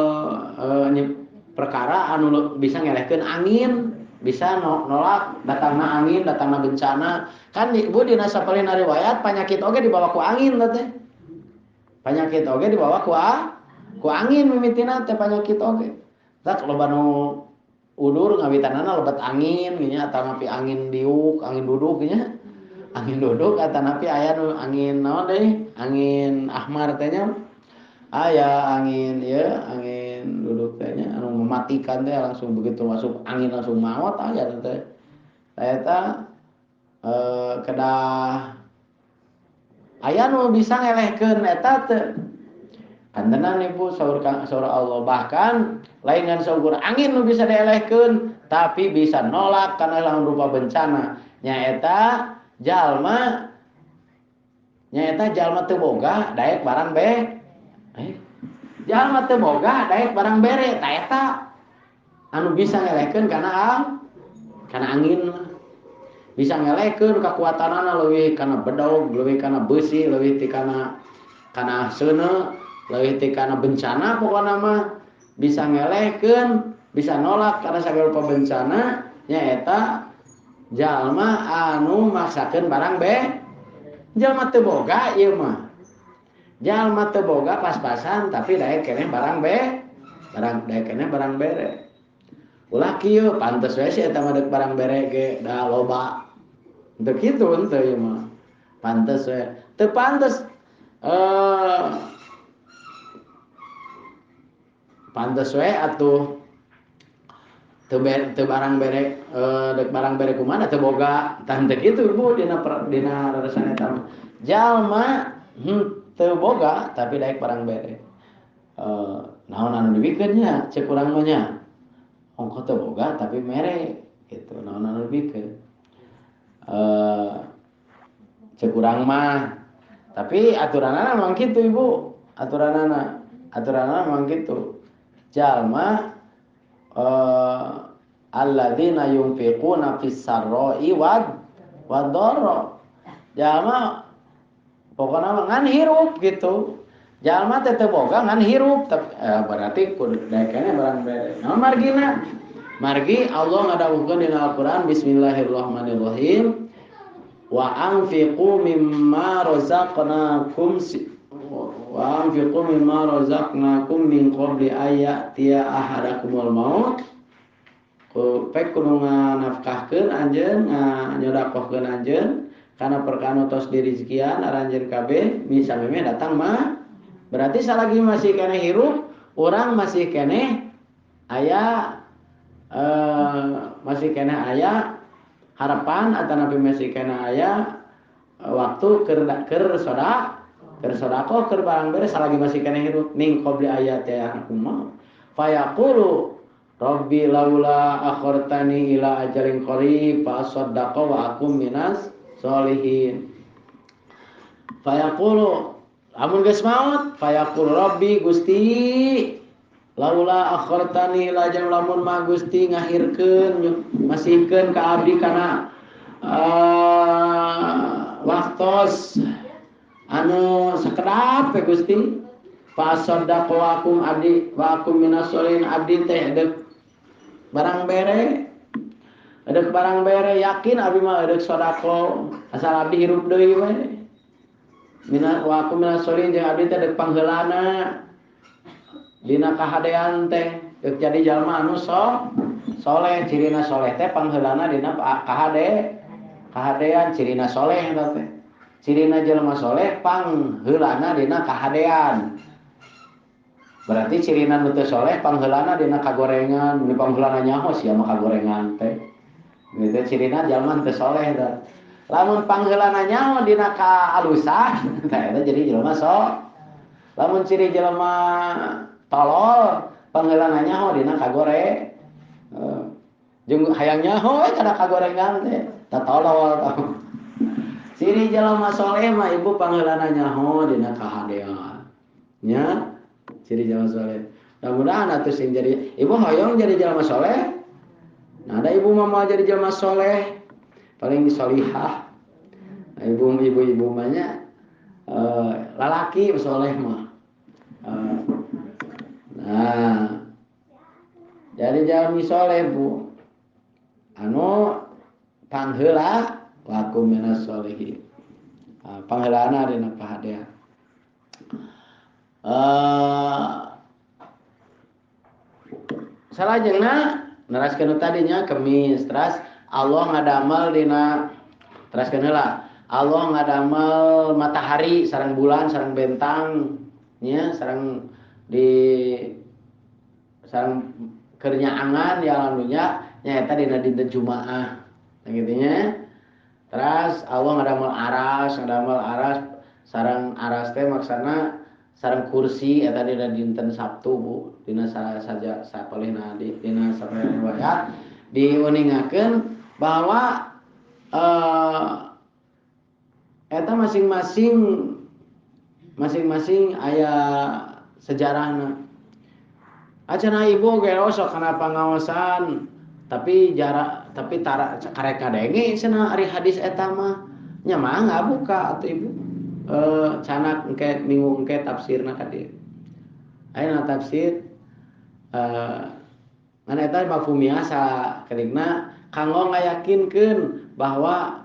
perkara anu bisa ngelehkeun angin, bisa nolak datangna angin, datangna bencana. Kan ibu dina sapalihna riwayat penyakit oge dibawa ku angin teh. Penyakit oge dibawa ku angin mimitina teh penyakit oge. Tak loba nu udur ngawitanana lebat angin nya atanapi angin diuk, angin duduk nya. Angin duduk atanapi aya nu angin naon deui? Angin ahmar teh nya. Aya angin ieu, angin duduk teh nya anu mematikan teh langsung begitu masuk angin langsung maot aya teh. Eta kedah aya nu bisa ngelehkeun eta teh. Kantenan ibu saur Allah bahkan lain ngan saukur angin nu bisa dielehkeun tapi bisa nolak kana lamun rupa bencana. Nyaeta jalma teu boga daek barang be. Jalma teu boga daek barang bere ta eta anu bisa ngelehkeun kana angin. Bisa ngelehkeun kakuatanana leuwih kana bedog, leuwih kana beusi, leuwih ti kana seuneu, leuwih ti kana bencana pokona mah bisa ngelehkeun, bisa nolak kana sagala rupa bencana nyaeta jalma anu maksakeun barang be. Jalma teu boga ieu mah. Jalma teu boga pas-pasan tapi daek keneh barang be, barang daek keneh barang bere. Ulah kieu pantes we si eta mah deuk barang bere ge da loba. Henteu kitu henteu ieu mah. Pantes we. Teu pantes pantes we atuh teu barang bere deuk barang bere kumaha teu boga. Tah henteu kitu Bu dina rarasan eta mah. Jalma teu boga tapi daek barang bere. Naon anu dibikeun nya ceuk urang mah nya. Ongkoh teu boga tapi mere gitu naon anu dibikeun. Ceuk urang mah Tapi aturanana memang kitu ibu, aturanana memang kitu. Jalma alladzina yunfiquna fis sarra'i wad dharra. Jalma pokona mah ngan hirup gitu. Jalma teh teu boga ngan hirup tapi berarti kudu daekana barang bere. Naon margina? Margi Allah ngadawuhkeun dina Al-Qur'an bismillahirrahmanirrahim wa anfiqu mimma razaqnakum wa anfiqu mimma razaqnakum min qabli ayatiya ahadakumul maut. Ku pek kudu nganafkahkeun anjeun, nganyodakohkeun anjeun kana perkara tos dirizkian aranjeun kabeh misameme datang mah. Berarti salagi masih keneh hirup, urang masih keneh aya masih keneh aya harapan atau nabi masih keneh aya waktu keur sodakoh keur barang bere salagi masih keneh hirup ning qabli ayat ya kumaha fayaqulu rabbi laula akhartani ila ajalin qarib fa asaddaqa wa akum minas sholihin. Fayaqulu amun geus maot fayaqul rabbi Gusti laula akhartani lajeng lamun mah Gusti ngahirkeun masihkeun ka abdi kana waktos anu sakedap we Gusti fa saddaqa wa akum abdi wa akum minas sholihin abdi teh deuk barang bere yakin abdi mah deuk sedekah asal abdi hirup deui we mina wa aku minas sholihin jeung abdi teh deuk pangheulana dina kahadean teh deuk jadi jalma anu soleh. Cirina soleh teh pangheulana dina kahadean cirina soleh eta teh cirina jalma soleh pangheulana dina kahadean. Berarti cirina nu teu soleh pangheulana dina kagorengan, mun pangheulana nyaho sia mah kagorengan teh gitu cirina jalma teu soleh eta. Lamun pangheulana nyaho dina kaalusan tah eta jadi jelema sok. Lamun ciri jelema tolol pangheulana nyaho dina kagore jeung hayang nyaho we kana kagorengan teh tah tolol. Ciri jelema soleh mah ibu pangheulana nyaho dina kahadean nya ciri jelema soleh. Mudah-mudahan atuh sing jadi ibu hoyong jadi jelema soleh. Nah ada ibu mah moal jadi jelema soleh paling solihah. Nah, ibu mahnya lalaki soleh mah. Nah, jadi jalmi soleh bu, anu pangheula wa akum minas sholihin. Pangheulana dina pahadean. Salajengna neraskeun tadinya kemis teras Allah ngadamel dina teraskeun heula. Allah ngadamel matahari sareng bulan sareng bentang nya sareng di sareng keur nyaangan di alam dunya nyaeta dina dinten Jumaah. Nah kitu nya. Teras Allah ngadamel aras sareng aras teh maksana sareng kursi eta dina dinten Sabtu Bu, dina saja sapalihna dina sapalih riwayat diuningakeun bahwa eta masing-masing aya sejarahna. Acan ibu ge osok kana pangaosan tapi jarak tapi tara karek ngadenge cenah ari hadis eta mah nya mah ngabuka atuh ibu. Canak engke minggu engke tafsirna ka dieu. Ayeuna tafsir ngan eta mafhum biasa kedigna kanggo ngayakinkeun bahwa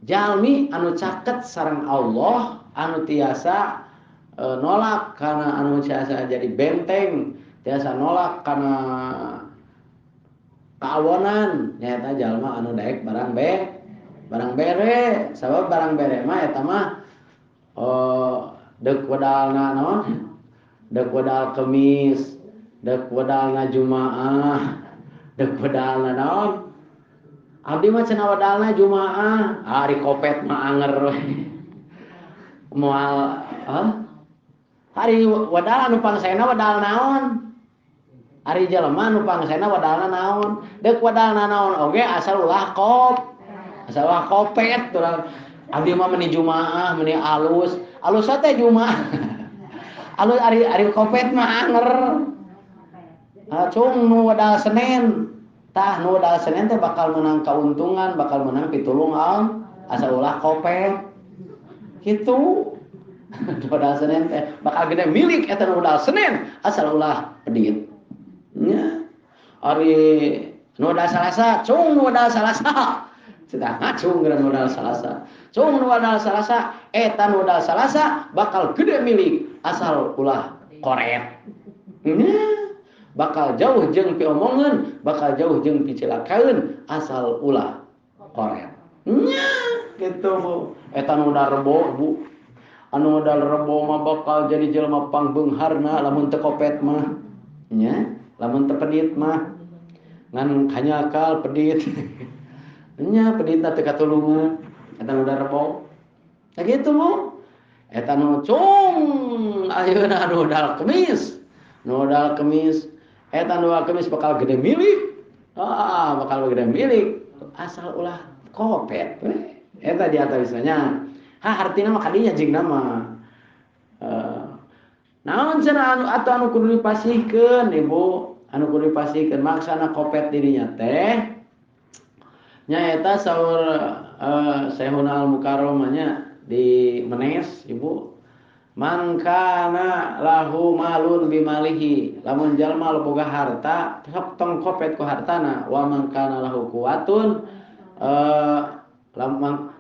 jalmi anu caket sareng Allah anu tiasa nolak kana anu tiasa jadi benteng tiasa nolak kana kaawonan nyaeta jalma anu daek barang bere sabab barang bere mah eta mah deuk wedalna naon deuk wedal kemis deuk wedalna Jumaah deuk wedalna naon abdi mah cenah wedalna Jumaah ari kopet mah anger we moal hari wedal anu pangsena wedal naon ari jelema anu pangsena wedalna naon deuk wedalna naon oge asal ulah kop asal ulah kopet urang Abdi mah meni jumaah, meni alus. Alus teh jumaah. Alus ari kopet mah anger. Cung nu wadal Senin. Tah nu wadal Senin teh bakal menang kauntungan, bakal menang pitulung al asa ulah kopet. Kitu. Nu wadal Senin teh bakal gede milik eta nu wadal Senin asal ulah pedit. Nya. Ari nu wadal Salasa, cung nu wadal Salasa. Sudah ngacung geura nu wadal Salasa. Cung nu wadal Salasa, eta nu wadal Salasa bakal gede milik asal ulah koret. Nya. Bakal jauh jeung piomongeun, bakal jauh jeung picilakaeun asal ulah koret. Nya gitu Bu. Eta nu wadal Rebo Bu. Anu wadal Rebo mah bakal jadi jelema pangbeungharna lamun teu kopet mah. Nya, lamun teu pedit mah. Ngan kanyakal pedit. Nya peditna teu katulungan. Eta nu wadal Rebo. Nah gitu Bu. Eta nu cung ayeuna nu wadal Kemis. Nu wadal Kemis eta nu Kemis bakal gede milik. Ah, bakal gede milik asal ulah kopet. Eta di atawisna. Ha artina mah kadinya jeung nama. Naon cenah anu atuh anu kudu dipasihkeun Ibu, anu kudu dipasihkeun maksana kopet dirinya teh. Nya eta saur Syekhuna Al-Mukarram nya di Menes Ibu. Man kana lahu malun bimalihi, lamun jalma boga harta sok tong kopet ku hartana, wa man kana lahu quwatun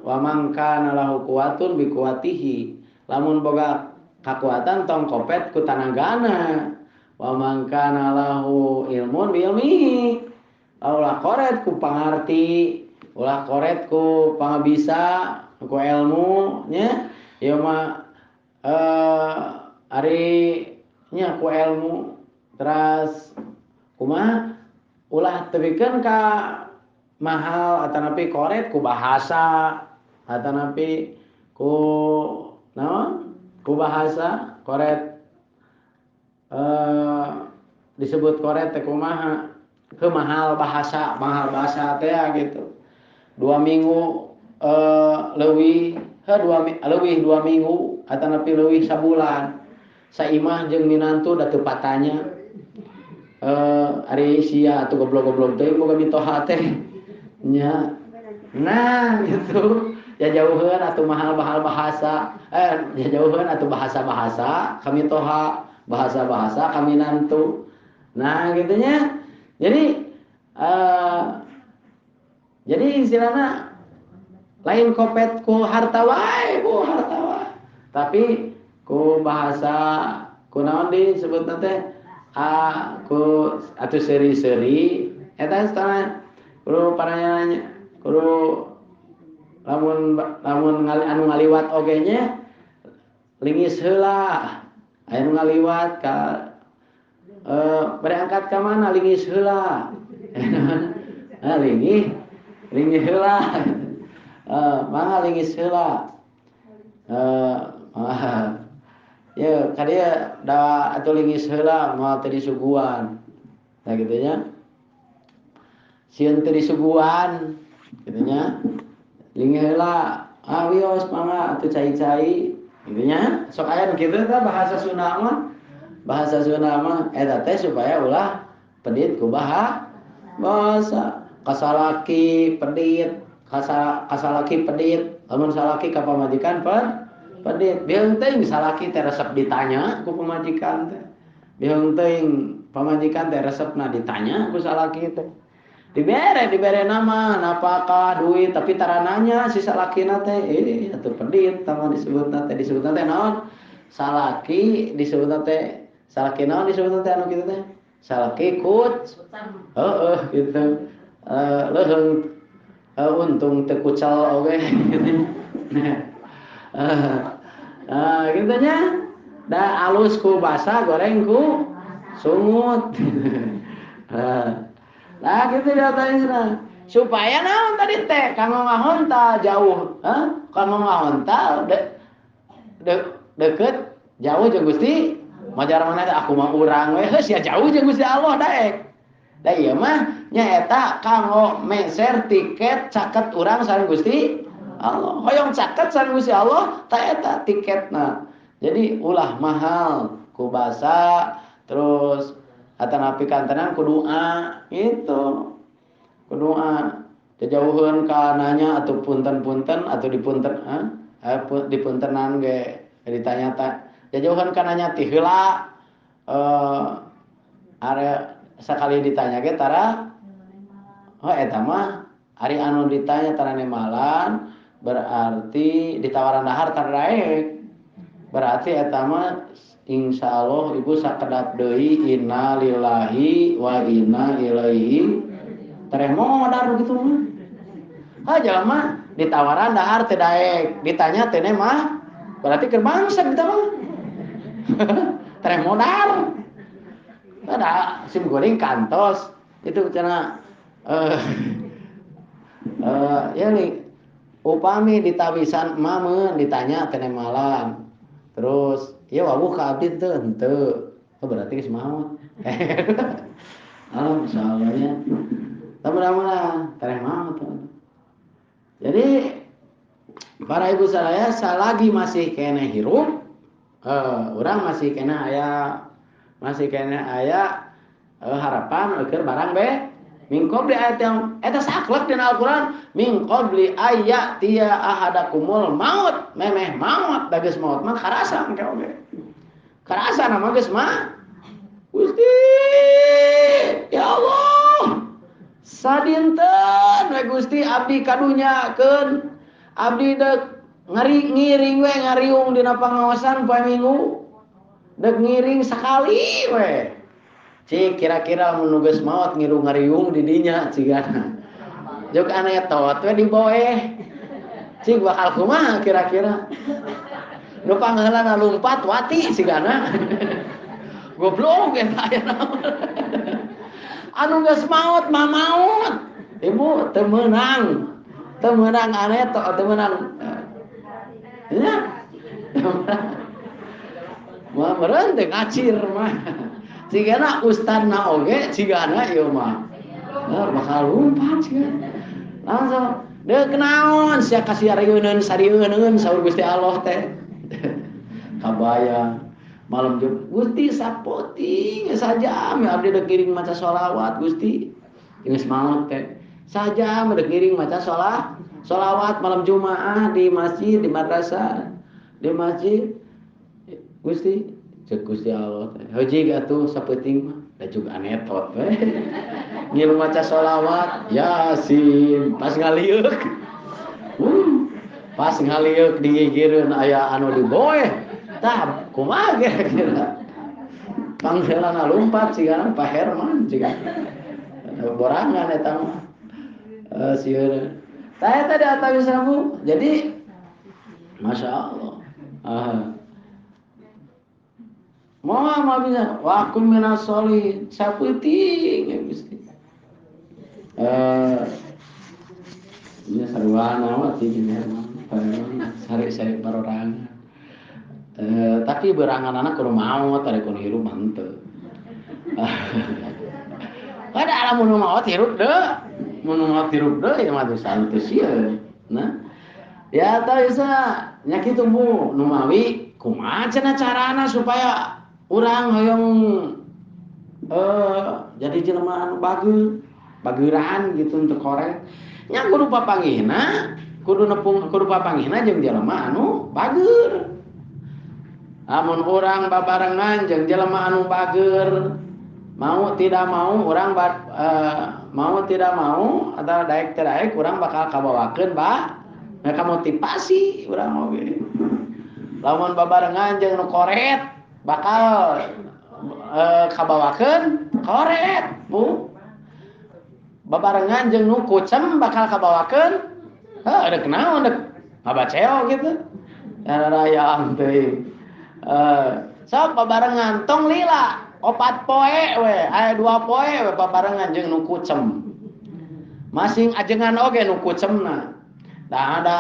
wa man kana lahu quwatun bi quwatihi, lamun boga kakuatan tong kopet ku tanagana, wa man kana lahu ilmun bi ilmihi, ulah koret ku pangarti, ulah koret ku pangabisa, ku ilmu nya ieu mah ari nya ku ilmu teras kumaha ulah tebikeun ka mahal atanapi koret ku bahasa atanapi ku naon ku bahasa koret disebut koret teh kumaha ke mahal bahasa teh gitu 2 minggu leuwih leuwih 2 minggu atanapi leuwih sabulan saimah jeung minantu da teu patanya ari sia atuh goblok-goblok teh boga mitoha teh nya nah gitu ya jauheun atuh mahal-mahal bahasa ya jauheun atuh bahasa-bahasa kami toha bahasa-bahasa kami nantu nah gitu nya. Jadi jadi istilahna lain kopet ku harta wae bu harta wae tapi ku bahasa ku naon disebutna teh ku atuh seri-seri eta satana kudu paranya kudu lamun lamun anu ngaliwat oge nya lingis heula aya nu ngaliwat ka bade angkat ka mana lingis heula ah lingih lingih heula mangga lingis heula ya kadieu da atuh lingis heula moal teu disuguhan nah kitu nya sieun teu disuguhan kitu nya lingih heula ah wios mangga atuh cai-cai kitu nya sok aya nu kitu tah bahasa Sunda mah eta teh supaya ulah pedit ku bahasa kasalaki pedit kasalaki pedit lamun salaki ka pamajikan pedit biheung teuing salaki teh resep ditanya ku pamajikan teh biheung teuing pamajikan teh resepna ditanya ku salaki teh dibere nama napakah duit tapi tara nanya si salakina teh atuh pedit tah disebutna teh naon salaki disebutna teh salaki naon disebutna teh anu kitu teh salaki kut heeh gitu leuheung untung teu kucel oge gitu. Nah, gitu nya. Da alus ku basa goreng ku sungut. Nah, gitu datanya. Supaya naon tadi teh kanggo ngahonta jauh, hah? Kanggo ngahonta deket jauh jeung Gusti. Majar mana teh aku mah urang we heuh sia jauh jeung Gusti Allah daek. Da ieu mah nyaeta kanggo meser tiket caket urang sareng Gusti Allah. Hoyong caket sareng Gusti Allah ta eta tiketna. Jadi ulah mahal ku basa terus atanapi kantenan ku doa gitu. Ku doa jauheun ka nanya atau punten-punten atau dipunten dipuntenan ge ditanya ta jauheun ka nanya ti heula area sakali ditanya ge tara oh eta mah ari anu ditanya tara nemalan berarti ditawaran dahar tara daek berarti eta mah insyaallah ibu sakedap deui innalillahi wa inna ilaihi tereh modar begitu mah. Ah jelema ditawaran dahar teu daek, ditanya teh mah berarti keur bangsat kita mah. Tereh modar. Ada sim goreng kantos itu cenah ya nih upami ditawisan mah ditanya teh malam. Terus ya wawuh ka abdi teu henteu. Oh berarti geus maot. Allah insyaallah nya. Mudah-mudahan tereh maut. Jadi para ibu sadaya salagi masih kene hirup, urang masih kene aya harapan keur barang be min qabli ayat yang eta saklek dina Al-Qur'an min qabli ayati ahadakumul maut memeh maut da geus maut mah karasa engke oge. Karasa na mah geus mah Gusti ya Allah sadinten we Gusti abdi kadunyakeun abdi deuk ngiring we ngariung dina pangaosan poe Minggu deuk ngiring sakali we cik kira-kira mun geus maot ngiru ngariung di dinya cigana jog anetot we diboeh cik bakal kumaha kira-kira nu pangheulana lumpat wati cigana goblok eta aya naon anu geus maot mah maot ibu teu meunang anetot teu meunang nya mah meureun teh ngacir mah cigana ustadna oge cigana ieu mah bakal lumpat cigana langsung deuk naon sia kasih sarieuneun saur Gusti Allah teh kabayang malam Jumat Gusti sapoting sajam abdi deuk ngiring maca sholawat Gusti geus maot teh sajam deuk ngiring maca sholawat malam Jumaah di masjid di madrasah di masjid Gusti cek Gusti Allah teh heuji atuh sapeuting mah da juga anetot we ngilu maca sholawat Yasin pas ngalieuk pas ngalieuk digigireun aya anu diboeh tah kumaha kira-kira pangheulana lumpat cigana Pak Herman cigana borangan eta mah sieun tah eta di atawi sabu jadi Masya Allah moal mah bisa wa kun minas sholihin sapeuting ya Gusti ini sarwana mah ti sari-sari barorangan tapi berangan anak kudu maot ari kudu hirup mah henteu kada lamun maot hirup deui mun maot hirup deui mah teu santu sieun nah ya tah bisa nya kitu Bu numawi kumaha cenah carana supaya urang hoyong jadi jelema anu bager bageran gitu untuk korek nya kudu papanggihna kudu nepung kudu papanggihna jeung jelema anu bager lamun urang babarengan jeung jelema anu bager mau tidak mau urang mau tidak mau atau daek teu daek urang bakal kabawakeun ba mereka motivasi urang oge lamun babarengan jeung nu koret bakal kabawakeun koret Bu babarengan jeung nu kucem bakal kabawakeun heuh deuk naon deuk ngabaceo kitu rarayang teuing sok babarengan tong lila 4 poe we aya 2 poe we babarengan jeung nu kucem masing ajengan oge nu kucemna da ada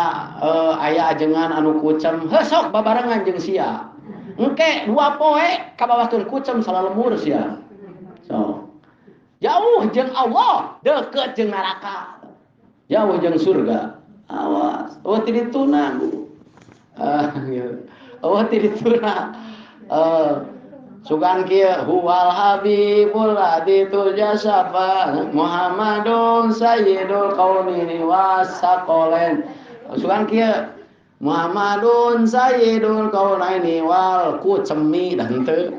aya ajengan anu kucem heuh sok babarengan jeung sia engke 2 poe kabawakeun kucem salalembur sia so jauh jeung Allah deukeut jeung neraka jauh jeung surga Awas, oh ti dituna Bu. Gitu. Oh ti dituna. Sugan kieu huwal habibul ladzi turjasafa Muhammadun sayyidul qaumini wasaqalain. Sugan kieu Muhammadun sayyidul kaunaini wal kucemi dah henteu.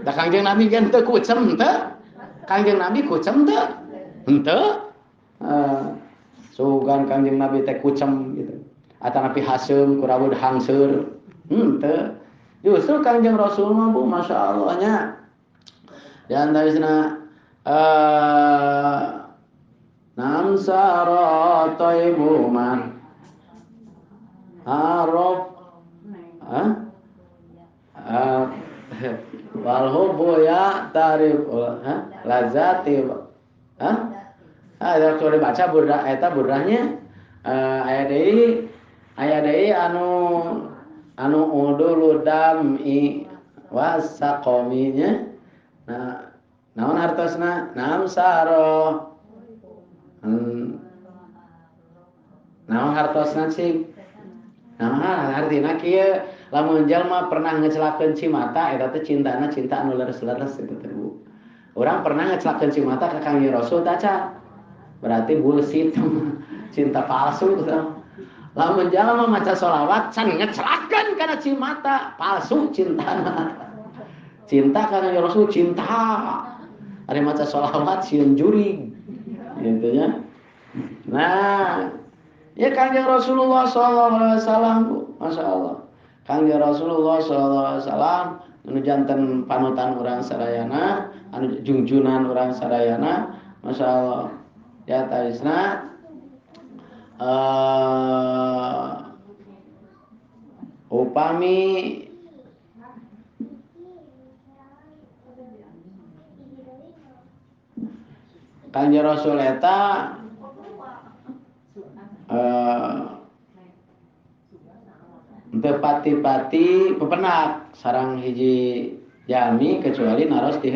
Da Kangjeng Nabi ge henteu kucem teu. Kangjeng Nabi kucem teu? Henteu. Sugan Kangjeng Nabi teh kucem gitu. Atanapi haseum kurawud hangseur. Henteu. Justru Kangjeng Rasul mah Bu, Masya Allah nya. Di antawisna nam sara taibuman araf wal hubbu ya tarif lazati ada kalau dibaca burdah eta burdahnya aya deui anu udulu dami wasaqominya. Nah, naon hartosna? Nam saro. Naon hartosna cing? Nah, artina kieu lamun jalma pernah ngecelakeun cimata eta teh cintana cinta anu leres-leres eta teh Bu. Urang pernah ngecelakeun cimata ka Kangjeng Rasul taca. Berarti bullshit cinta palsu teh. Lamun jalma maca sholawat can ngecelakeun kana cimata, palsu cintana. Cinta kana Rasul cinta. Ari maca sholawat sieun jurig. Gitu nya. Nah, ya Kangjeng Rasulullah sallallahu alaihi wasallam, Bu, Masya Allah. Kangjeng Rasulullah sallallahu alaihi wasallam anu janten panutan urang sadayana, anu jungjunan urang sadayana, Masya Allah. Ya taisna upami Kangjeng Rasul eta teu pati-pati pepenak sarang hiji jalmi kecuali naros ti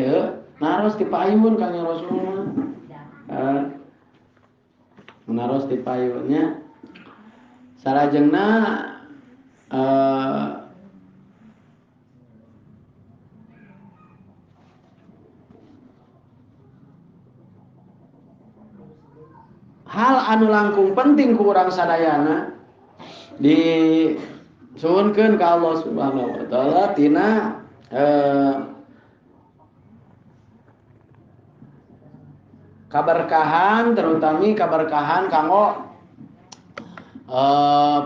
naros ti payun Kangjeng Rasul mah. Naros di payunnya sarajengna hal anu langkung penting ku urang sadayana disuhunkeun ka Allah Subhanahu wa taala tina kaberkahan, terutami kaberkahan kanggo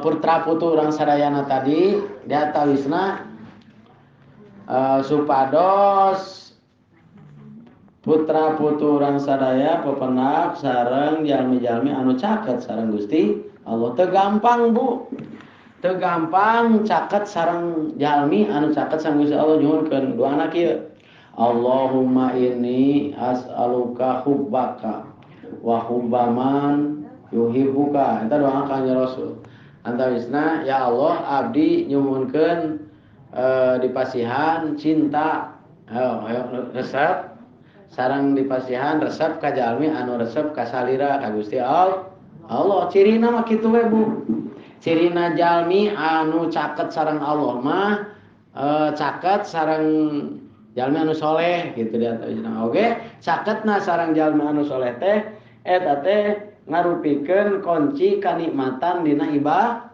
putra putu urang sadayana tadi diatawisna supados putra putu urang sadaya pepenak sareng jalmi-jalmi anu caket sareng Gusti Allah. Teu gampang Bu, teu gampang caket sareng jalmi anu caket sareng Gusti Allah. Nyuhunkeun doana kieu, Allahumma inni as'aluka hubbaka wa hubbaman yuhibbuka. Eta doa Kangjeng Rasul. Antawisna ya Allah abdi nyuhunkeun dipasihan cinta, ayo resep sareng dipasihan resep ka jalmi anu resep ka salira ka Gusti Allah. Allah cirina mah kitu we Bu. Cirina jalmi anu caket sareng Allah mah caket sareng jalmi anu soleh gitu di atasna. Oke, caketna sareng jalmi anu soleh teh eta teh ngarupikeun kunci kanikmatan dina ibadah.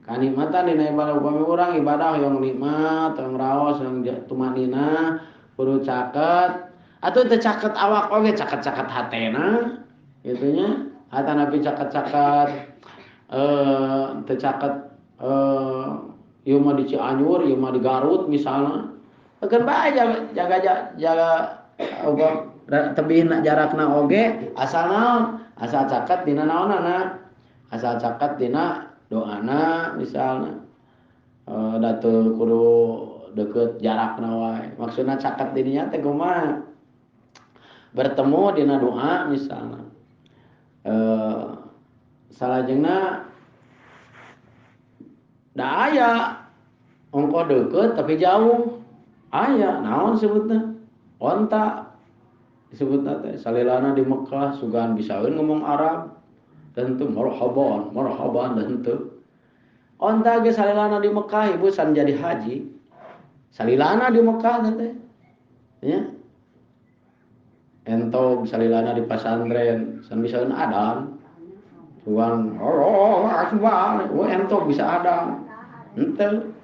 Kanikmatan dina ibadah upami urang ibadah hoyong nikmat, hoyong raos, hoyong tumanina, kudu caket. Atuh teu caket awak oge caket-caket hatena gitu nya. Hatanapi caket-caket teu caket ieu mah di Cianjur, ieu mah di Garut misalna. Keun bae jaga jaga tebih jarakna oge asal naon, asal caket dina naonana, asal caket dina doana misalna. Da teu kudu deukeut jarakna wae. Maksudna caket dininya teh kumaha? Bertemu dina doa misalna. Salajengna da aya ongkoh deukeut tapi jauh. Aya naon sebutna? Onta disebutna teh salilana di Mekah sugan bisaeun ngomong Arab. Tentu marhaban, marhaban tentu. Onta ge salilana di Mekah ibu san jadi haji. Salilana di Mekah teh. Ya. Entog salilana di pasantren, san bisa adan. Tuan Allah akbar, wah entog bisa adan. Henteu.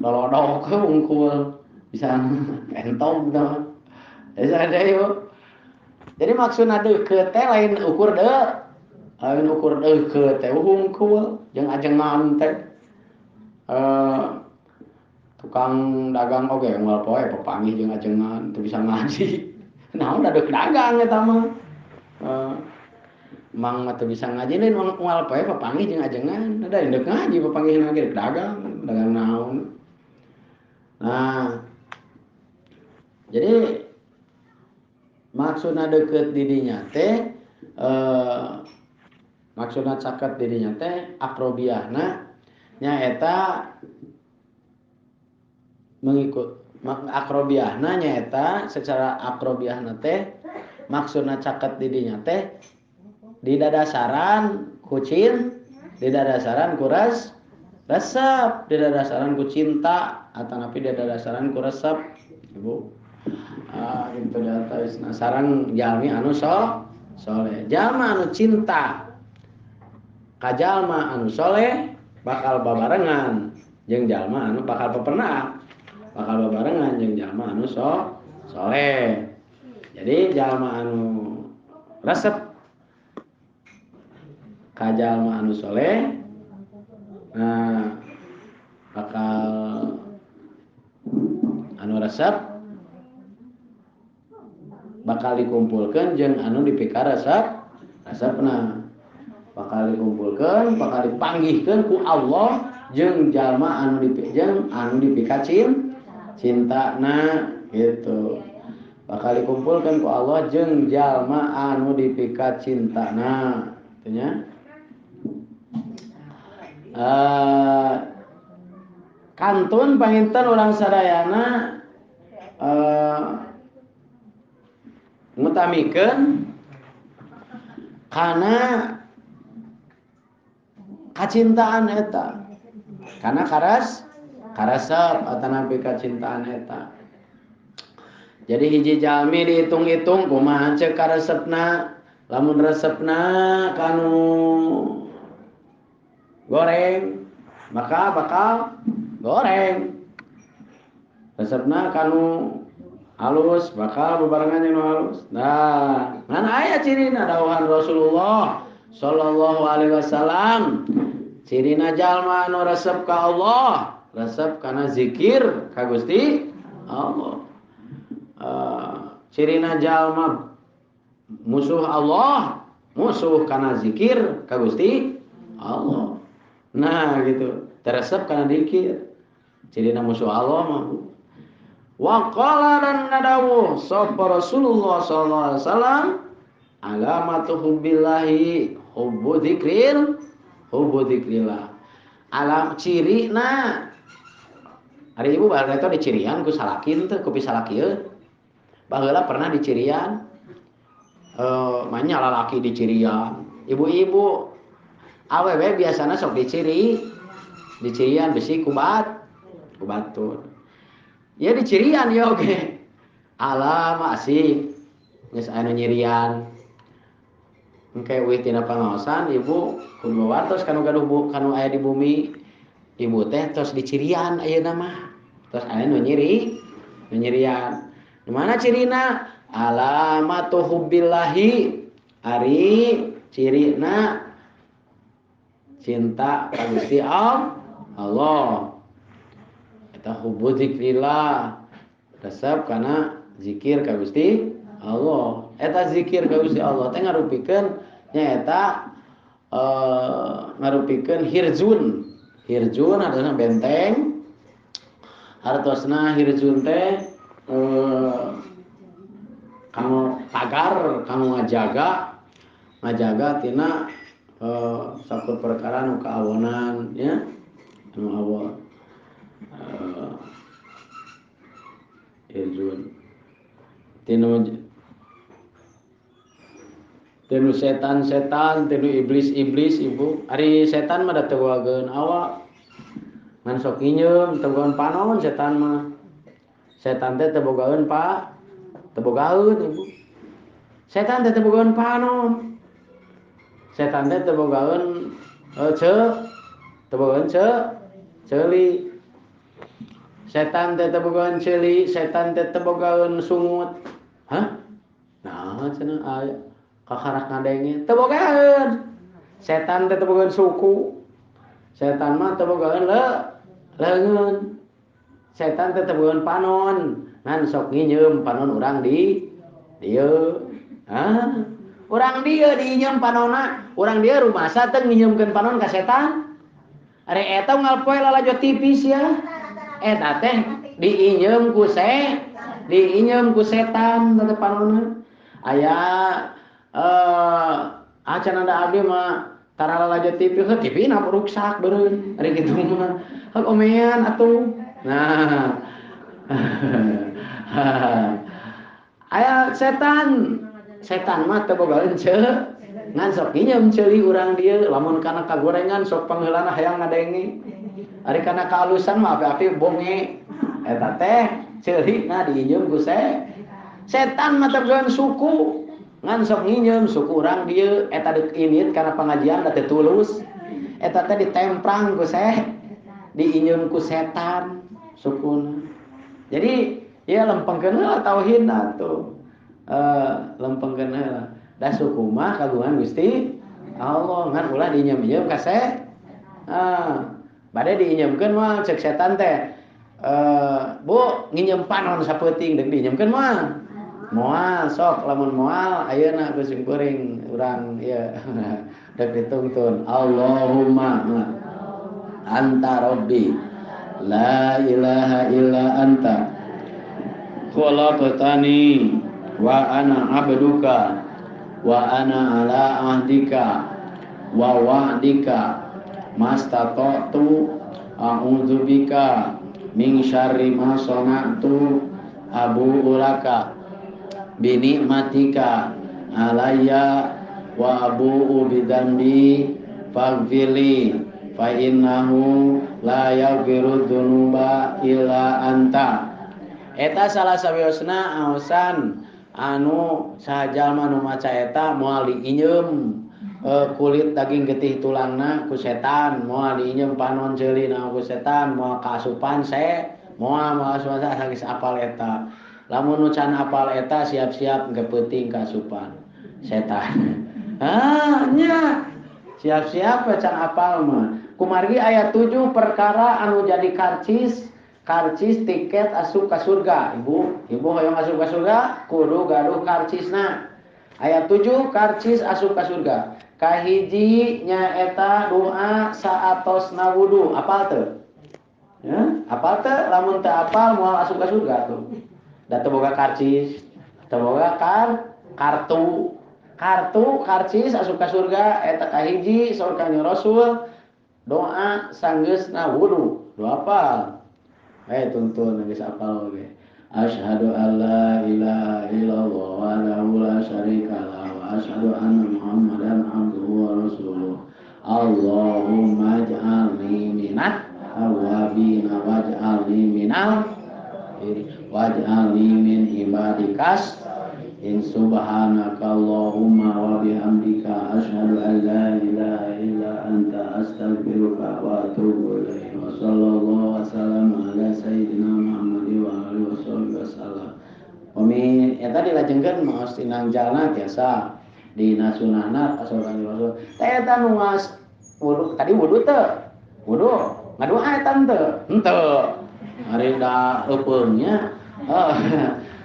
Kalau dok unggul bisa entog tah. Bisa deui. Jadi maksudna deukeut teh lain ukur deuk. Lain ukur deukeut teh hungkul jeung ajengan teh. Tukang dagang oge unggal poe papanggih jeung ajengan teu bisa ngaji. Naon da deuk dagang eta mah. Mang mah teu bisa ngaji lain unggal poe papanggih jeung ajengan. Da deuk ngaji papanggihna ge deuk dagang, dagang naon. Nah, jadi maksudna deukeut di dinya teh maksudna caket di dinya teh akrobiahna nyaeta mengikut akrobiahna nyaeta secara akrobiahna teh maksudna caket di dinya teh di dadasaran ku di dadasaran ku resep, di dadasaran ku cinta atanapi di dadasaran ku resep ibu. Gitu data sarang jalmi anu soleh, jalma anu cinta ka jalma anu soleh bakal babarengan jeung jalma anu bakal pepenak bakal babarengan jeung jalma anu soleh. Jadi jalma anu resep ka jalma anu soleh, nah bakal anu resep bakal dikumpulkan jeung anu dipika resep resepna bakal dikumpulkan bakal dipanggihkeun ku Allah jeung jalma anu jeung anu dipika cintana gitu. Bakal dikumpulkan ku Allah jeung jalma anu dipika cintana gitu nya. Kantun panginten urang sadayana ngutamikeun kana kacintaan eta, kana karesep atanapi kacintaan eta. Jadi hiji jalmi dihitung-hitung kumaha ceuk karesepna, lamun resepna kanu goreng maka bakal goreng, resepna kanu halus bakal bebarengan jeung nu halus. Nah, ngan aya cirina dawuhan Rasulullah sallallahu alaihi wasallam, cirina jalma anu resep ka Allah, resep kana zikir ka Gusti Allah. Cirina jalma musuh Allah, musuh kana zikir ka Gusti Allah. Nah, gitu. Teresep kana zikir. Cirina musuh Allah mah. Wa qala dan nadawu sapa Rasulullah sallallahu alaihi wasallam alamatu hubbillahi hubbu dzikril hubbu dzikrillah. Alam cirina ari ibu baheula eta dicirian ku salakin teh ku pisalakieun. Baheula pernah dicirian manya lalaki dicirian. Ibu-ibu awewe biasana sok diciri dicirian besi kubat kubatur. Ya dicirian ya oke. Alam asik geus anu nyirian. Engke eueuh tina pangaosan ibu kudu wartos kanu gaduh kanu aya di bumi. Ibu teh tos dicirian ayeuna mah. Tos aya nu nyiri, nu nyirian. Di mana cirina? Alamatu hubbillahi. Ari cirina cinta ka Gusti Allah. Eta hubbu zikrillah, resep kana zikir ka Gusti Allah. Eta zikir ka Gusti Allah teh ngarupikeun nyaeta ngarupikeun hirzun. Hirzun hartosna benteng. Hartosna hirzun teh kanggo pagar, kanggo ngajaga tina sakur perkara nu kaawonan nya, nu awon. Hirzun tinu Tinu setan-setan, tinu iblis-iblis ibu. Ari setan mah da teu bogaeun awak. Ngan sok nginyeum, teu bogaeun panon setan mah. Setan teh teu bogaeun pak, teu bogaeun ibu. Setan teh teu bogaeun panon. Setan teh teu bogaeun teu bogaeun ceuli. Setan teh teu bogaeun ceuli, setan teh teu bogaeun sungut. Hah? Nah, cenah aya kakarak ngadenge teu bogaeun. Setan teh teu bogaeun suku. Setan mah teu bogaeun leungeun. Setan teh teu bogaeun panon, ngan sok nginyeum panon urang di dieu. Hah? Urang dieu diinyeum panonna, urang dieu rumasa teu nginyeumkeun panon ka setan. Ari eta unggal poe lalajo TV sia. Eta teh diinyeum ku diinyeum ku setan teh panonna. Aya acan ada abdi mah tara lalajo TV, heuh TV na ruksak beureun. Ari kitu mah. Heuh omean atuh. Nah. Aya setan. Setan mah teu bogaeun ceu. Ngan sok nginyeum ceuli urang dieu, lamun kana kagorengan sok pangheulana hayang ngadenge. Ari kana kaalusan mah api-api bonge. Eta teh ceuli na diinyeum ku setan mah teu bogaeun suku. Ngan sok nginyeum suku urang dieu, eta deuk init kana pangajian da teu tulus. Eta teh ditemprang ku diinyeum ku setan sukuna. Jadi ieu lempengkeun heula tauhidna tuh. Lempengkeun heula. Da suku mah kagungan Gusti Allah, ngan ulah diinyeum-inyeum ka bade diinyeumkeun mah cek setan teh. Bu nginyeum panon sapeuting deuk diinyeumkeun mah. Moal sok lamun moal ayeuna ku sing kuring urang ieu deuk ditungtun. Allahumma anta rabbi la ilaha illa anta khalaqtani wa ana abduka wa ana ala ahdika wa wa'dika mastata'tu a'udzubika min syarri ma sana'tu abu'u laka bi ni'matika alayya wa abu'u bidzambi faghfirli fa innahu la yaghfiru dzunuba illa anta. Eta salah sawiosna aosan anu sajalma nu maca eta moal diinyeum kulit daging getih tulangna ku setan, moal diinyeum panon ceulina ku setan, moal kaasupan moal asupan geus apal eta. Lamun nu can apal eta siap-siap gepeuting kaasupan setan. Ah nya siap-siap can apal mah. Kumargi aya 7 perkara anu jadi karcis tiket asup ka surga. Ibu, ibu hoyong asup ka surga kudu gaduh karcisna. Aya 7 karcis asup ka surga. Kahiji nyaeta doa saatosna wudu. Apal teu? Ya, apal teu? Lamun teu apal moal asup ka surga tuh. Da teu boga karcis, teu boga kartu. Kartu karcis asup ka surga eta kahiji saur Kanjeng Rasul doa sanggeusna wudu. Doa apa? Tuntun geus apal oge. Asyhadu alla ilaha illallah wahdahu la syarikalah wa asyhadu anna Muhammadan abduhu wa rasuluh. Allahumma ij'alni minat tawwabin waj'alni minal waj'alni min ibadikas in subhanaka Allahumma wa bihamdika asyhadu an la ilaha illa anta astaghfiruka wa atubu ilaik. Wa sallallahu wa sallam ala sayyidina Muhammad wa alihi wasallam. Umi eta dilajengkeun maos tinang jalna tiasa dina sunahna ka Kanjeng Rasul. Teh eta nu ngas wudu tadi wudu teu? Wudu ngadoa eta henteu? Henteu. Ari da eupeung nya.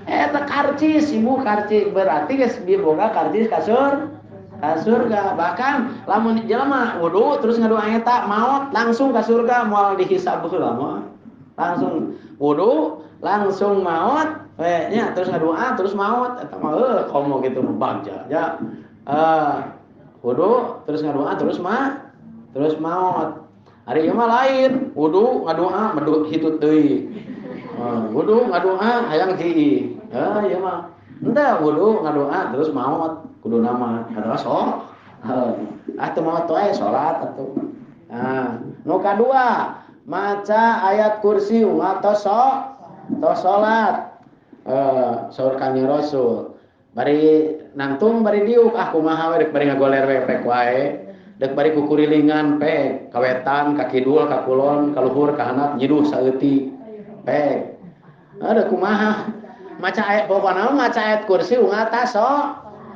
Eta karcis ibu karcis berarti geus boga karcis ka surga. Bahkan lamun jelema wudu terus ngadoa eta maot langsung ka surga moal dihisab heula mah. Langsung wudu langsung maot we nya terus ngadoa terus maot eta mah heuh komo kitu bagja ya. Wudu terus ngadoa terus mah terus maot. Ari ieu mah lain, wudu ngadoa medut hitut deui. Wudu ngadoa hayang hiih. Ieu mah henteu wudu ngadoa terus maot. Kudu nama adalah so. Ah teu maot wae salat atuh. Nah, nu kadua maca ayat kursi ngatos tos salat. Saur Kanjeng Rasul. Bari nangtung bari diuk ah kumaha we rek bari ngagoler we pek wae. Dek bari kukurilingan pek, kawetan, ka kidul, ka kulon, ka luhur, ka handap nyiduh saeutik pek. Ada kumaha maca ayat pokona maca ayat kursi ngatas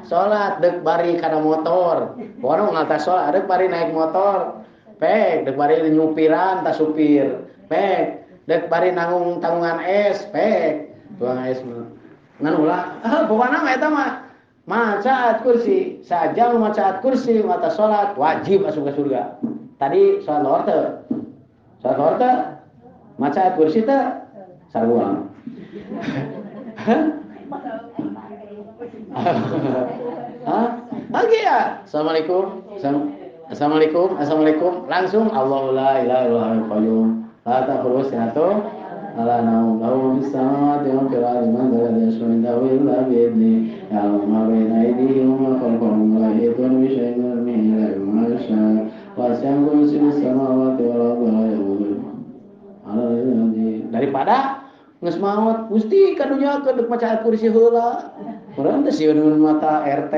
salat dek bari kana motor. Pokona ngatas salat dek bari naik motor pek, dek bari nyupiran ta supir pek, dek bari nanggung tanggungan es pek, tuang es ngan ulah. Pokona mah eta mah maca ayat kursi, saja maca ayat kursi mata salat wajib masuk ke surga. Tadi salat lohor teu? Salat lohor teu? Maca ayat kursi teu? Sarua. Hah? Oke ya. Assalamualaikum. Assalamualaikum. Assalamualaikum. Langsung Allahu la ilaha illa huwal qayyum. La ta'khudhuhu sinatun wa la nawm. Lahu fis samawati wa fil ardi man dzal ladzi yashfa'u 'indahu illa bi'idhnihi. Ya'lamu ma baina aydihim wa ma khalfahum wa la yuhituna bi syai'in min 'ilmihi illa bima yasha'. Wasi'a kursiyyuhus samawati wal ardi wa la ya'uduhu. Daripada geus maot Gusti ka dunya keur dek maca ayat kursi heula. Urang teh sieun mata RT.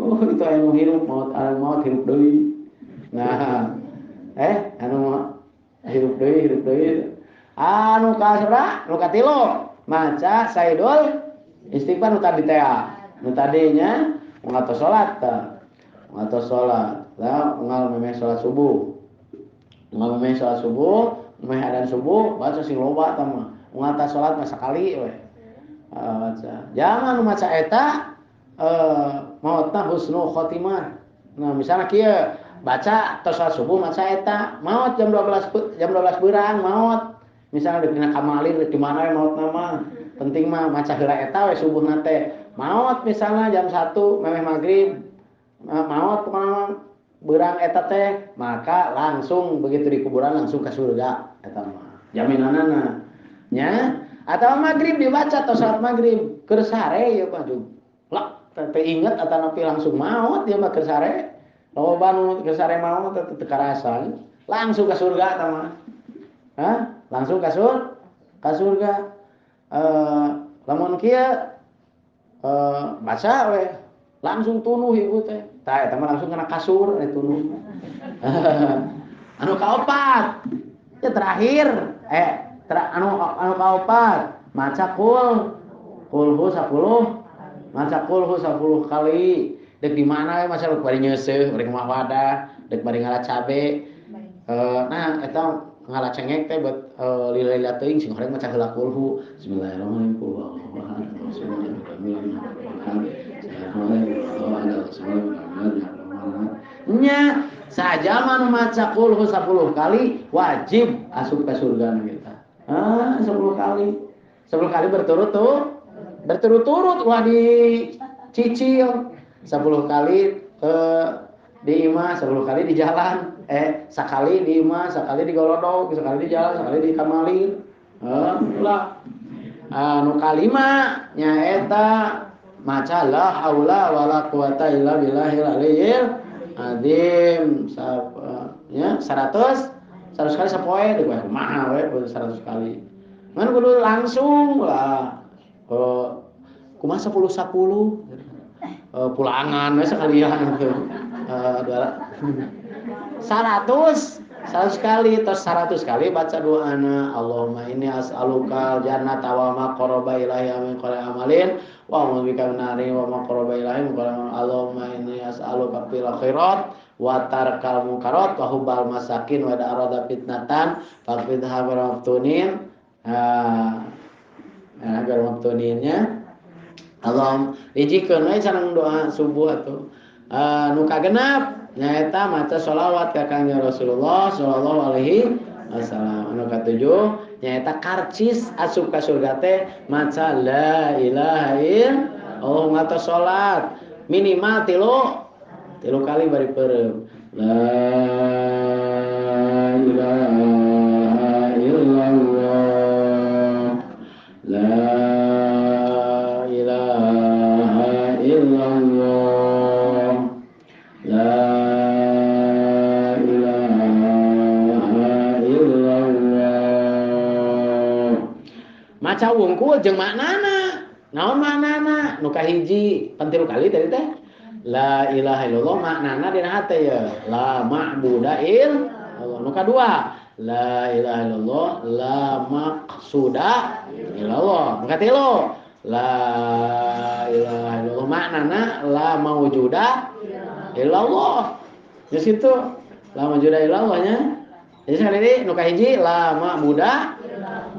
Oh itu anu hirup maot anu maot hirup deui. Nah, anu hirup deui. Anu kasra, nu katilu maca saidul istighfar nu tadi teh. Nu tadinya ngatos salat tah. Ngatos salat. Lah unggal memeh salat subuh. Unggal memeh salat subuh, memeh adan subuh baca sing loba tah mah. Ngatos salat mah sakali we. Baca. Jangan maca eta maotna husnul khotimah. Nah, misalnya kieu baca tos salat subuh maca eta, maot jam 12 jam 12 beurang maot. Misalnya di dina kamalir di mana we maotna mah. Penting mah maca heula eta we subuhna teh. Maot misalnya jam 1 memeh magrib, maot pokona beurang eta teh, maka langsung begitu di kuburan langsung ke surga eta mah. Jaminanana. Nya, atau magrib dibaca atau salat magrib keur sare ieu mah juga. Lah, teh inget atanapi langsung maot ieu mah keur sare. Loba nu keur sare maot teh teu karasa. Langsung ke surga eta mah. Hah? Langsung ke surga. Lamun kieu baca we langsung tunuh ibu teh. Tah eta mah langsung kena kasur tunuh. Anu kaopat. Ya terakhir anu kaopat maca kulhu 10 maca kulhu 10 kali. Dek di mana we maca bari nyeuseuh, bari kumaha wadah, dek bari ngala cabe. Nah eta ngala cengek teh buat lila-lila teuing sing horeng maca heula kulhu. Bismillahirrahmanirrahim. Nya sajama nu maca kulhu 10 kali wajib asup ka surga kita. Ah, 10 kali. 10 kali berturut-turut. Berturut-turut wah dicicil. 10 kali di imah, 10 kali di jalan. Sekali di imah, sekali di golodog, sekali di jalan, sekali di kamalir. Lah. Anu kalima nyaeta maca la haula wala quwata illa billahil aliyil azim. Ya, 100 kali sapoe deui kumaha we 100 kali. Ngan kudu langsung lah. Kumaha 10 10 pulangan we sekalian gitu. 100 kali terus 100 kali baca doana Allahumma inni as'aluka jannata wa ma qaraba ilaiha min qouli amalin wa a'udzu bika min nari wa ma qaraba ilaiha min qouli amalin. Allahumma inni as'aluka fil khairat wa tarkal munkarat wa hubbal masakin wa arada fitnatan faqidha maftunin. Agar maftuninnya Allahumma dijikeun we sareng doa subuh atuh. Nu kagenap nyaeta maca sholawat ka Kangjeng Rasulullah sallallahu alaihi wasallam. Anu katujuh nyaeta karcis asup ka surga teh maca la ilaha illallah ngatos salat minimal tilu kali bari peureum. La ilaha illallah, la ilaha illallah. Maca wungkul jeung maknana. Naon maknana? Nu kahiji pan tilu kali tadi teh. La ilaha illallah maknana dina hate ya. La ma'budu illallah. Nu kadua, la ilaha illallah la maqsuda illallah. Nu katilu, la ilaha illallah maknana la maujuda illallah. Geus kitu. La maujuda illallah nya. Jadi sekali ini nu kahiji la ma'budu,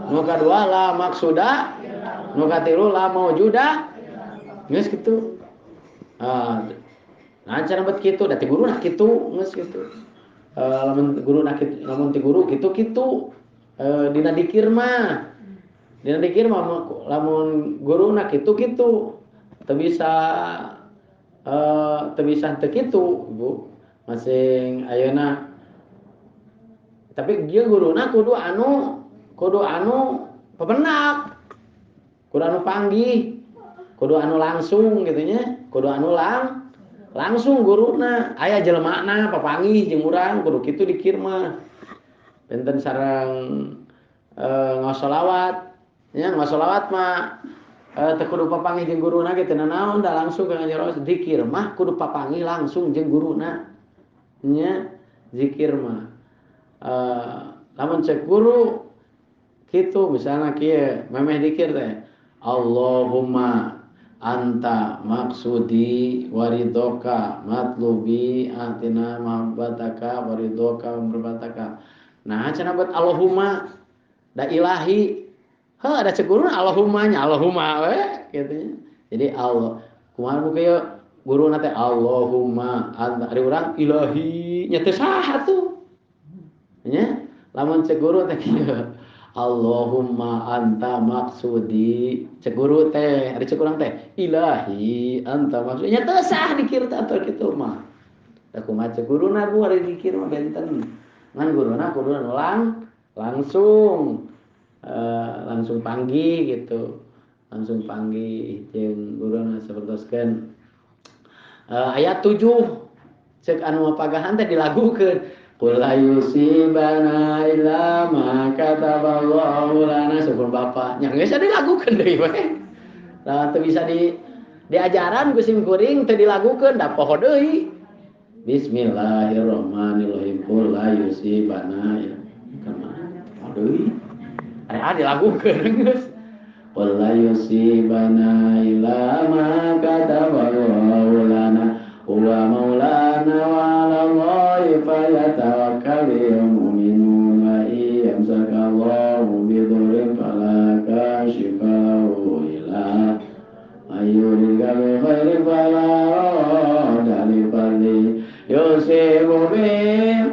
nu kadua la maqsuda, nu katilu la maujuda. Geus kitu. Nah cara bet kitu da ti guru nah kitu geus kitu. Lamun guru nah kitu, lamun ti guru kitu kitu dina dikir mah. Dina dikir mah lamun guru nah kitu kitu teu bisa teu kitu, Bu. Masing ayeuna tapi ieu guruna kudu anu pepenak. Kudu anu panggih, kudu anu langsung gitu nya, kudu anu langsung guruna. Aya jelemana papanggih jeung urang kudu kitu dikir mah. Benten sareng ngasolawat nya, ngasolawat mah teu kudu papanggih jeung guruna ge teu nanaon da langsung ka ngajaro. Dikir mah kudu papanggih langsung jeung guruna nya, zikir mah. Lamun cek guru kitu misalna kieu memeh dikir teh Allahumma anta maksudi waridoka matlubi atina mahabbataka waridoka mahabbataka. Nah cenah buat Allahumma da ilahi heuh da cek guruna Allahumma nya Allahumma we kitu nya. Jadi Allah kumaha nu kieu guruna teh Allahumma anta ari urang ilahi nya teu saha tuh nya. Lamun cek guru teh kieu Allahumma anta maksudi cek guru teh ari cek urang teh ilahi anta maksudi nya teu sah dikir teh atuh kitu mah. Da kumaha cek guruna bu ari dikir mah benten. Ngan guruna kudu langsung langsung panggih gitu. Langsung panggih jeung guruna sapertoskeun ayat 7 cek anu mapagahan teh dilagukeun. Qul la yusibana illa ma kataballahu lana. Syukur bapak nya geus dilagukeun deui we. Lah teu bisa di diajaran ku sim kuring teu dilagukeun da poho deui. Bismillahirrahmanirrahim. Qul la yusibana illa deui. Aya dilagukeun geus. Qul la yusibana illa ma kataballahu lana huwa maulana wa 'ala Allahi falyatawakkalul mu'minun wa in yamsaka Allahu bidurrin fala kashifa lahu illa ayyurika bi khairin fala radda li fadlihi yusibu bihi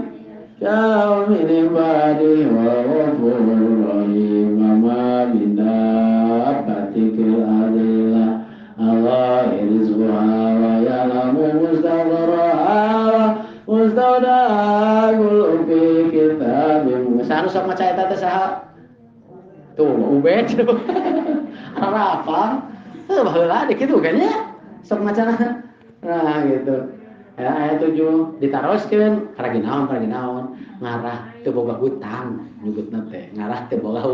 yawmin min ba'dihi wa ghafurur rahim wa ma min dabbatin fil ardi illa Allah rizquha wa ya'lamu mustaqarraha wa mustaudaha kullu fi kitabim. Saha nu sok maca eta teh saha? Tuh Ubed. Apa? Heuh baheula deui kitu kan nya. Sok macana. Nah gitu. Ya, ayat 7 ditaroskeun karagi naon ngarah teu boga hutang nyebutna teh ngarah teu boga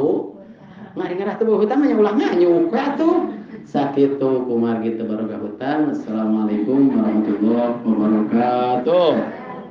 ngarah teu boga hutang nya ulah nganyuk we atuh. Sakitu kumargi teu baroga hutang. Assalamualaikum warahmatullahi wabarakatuh.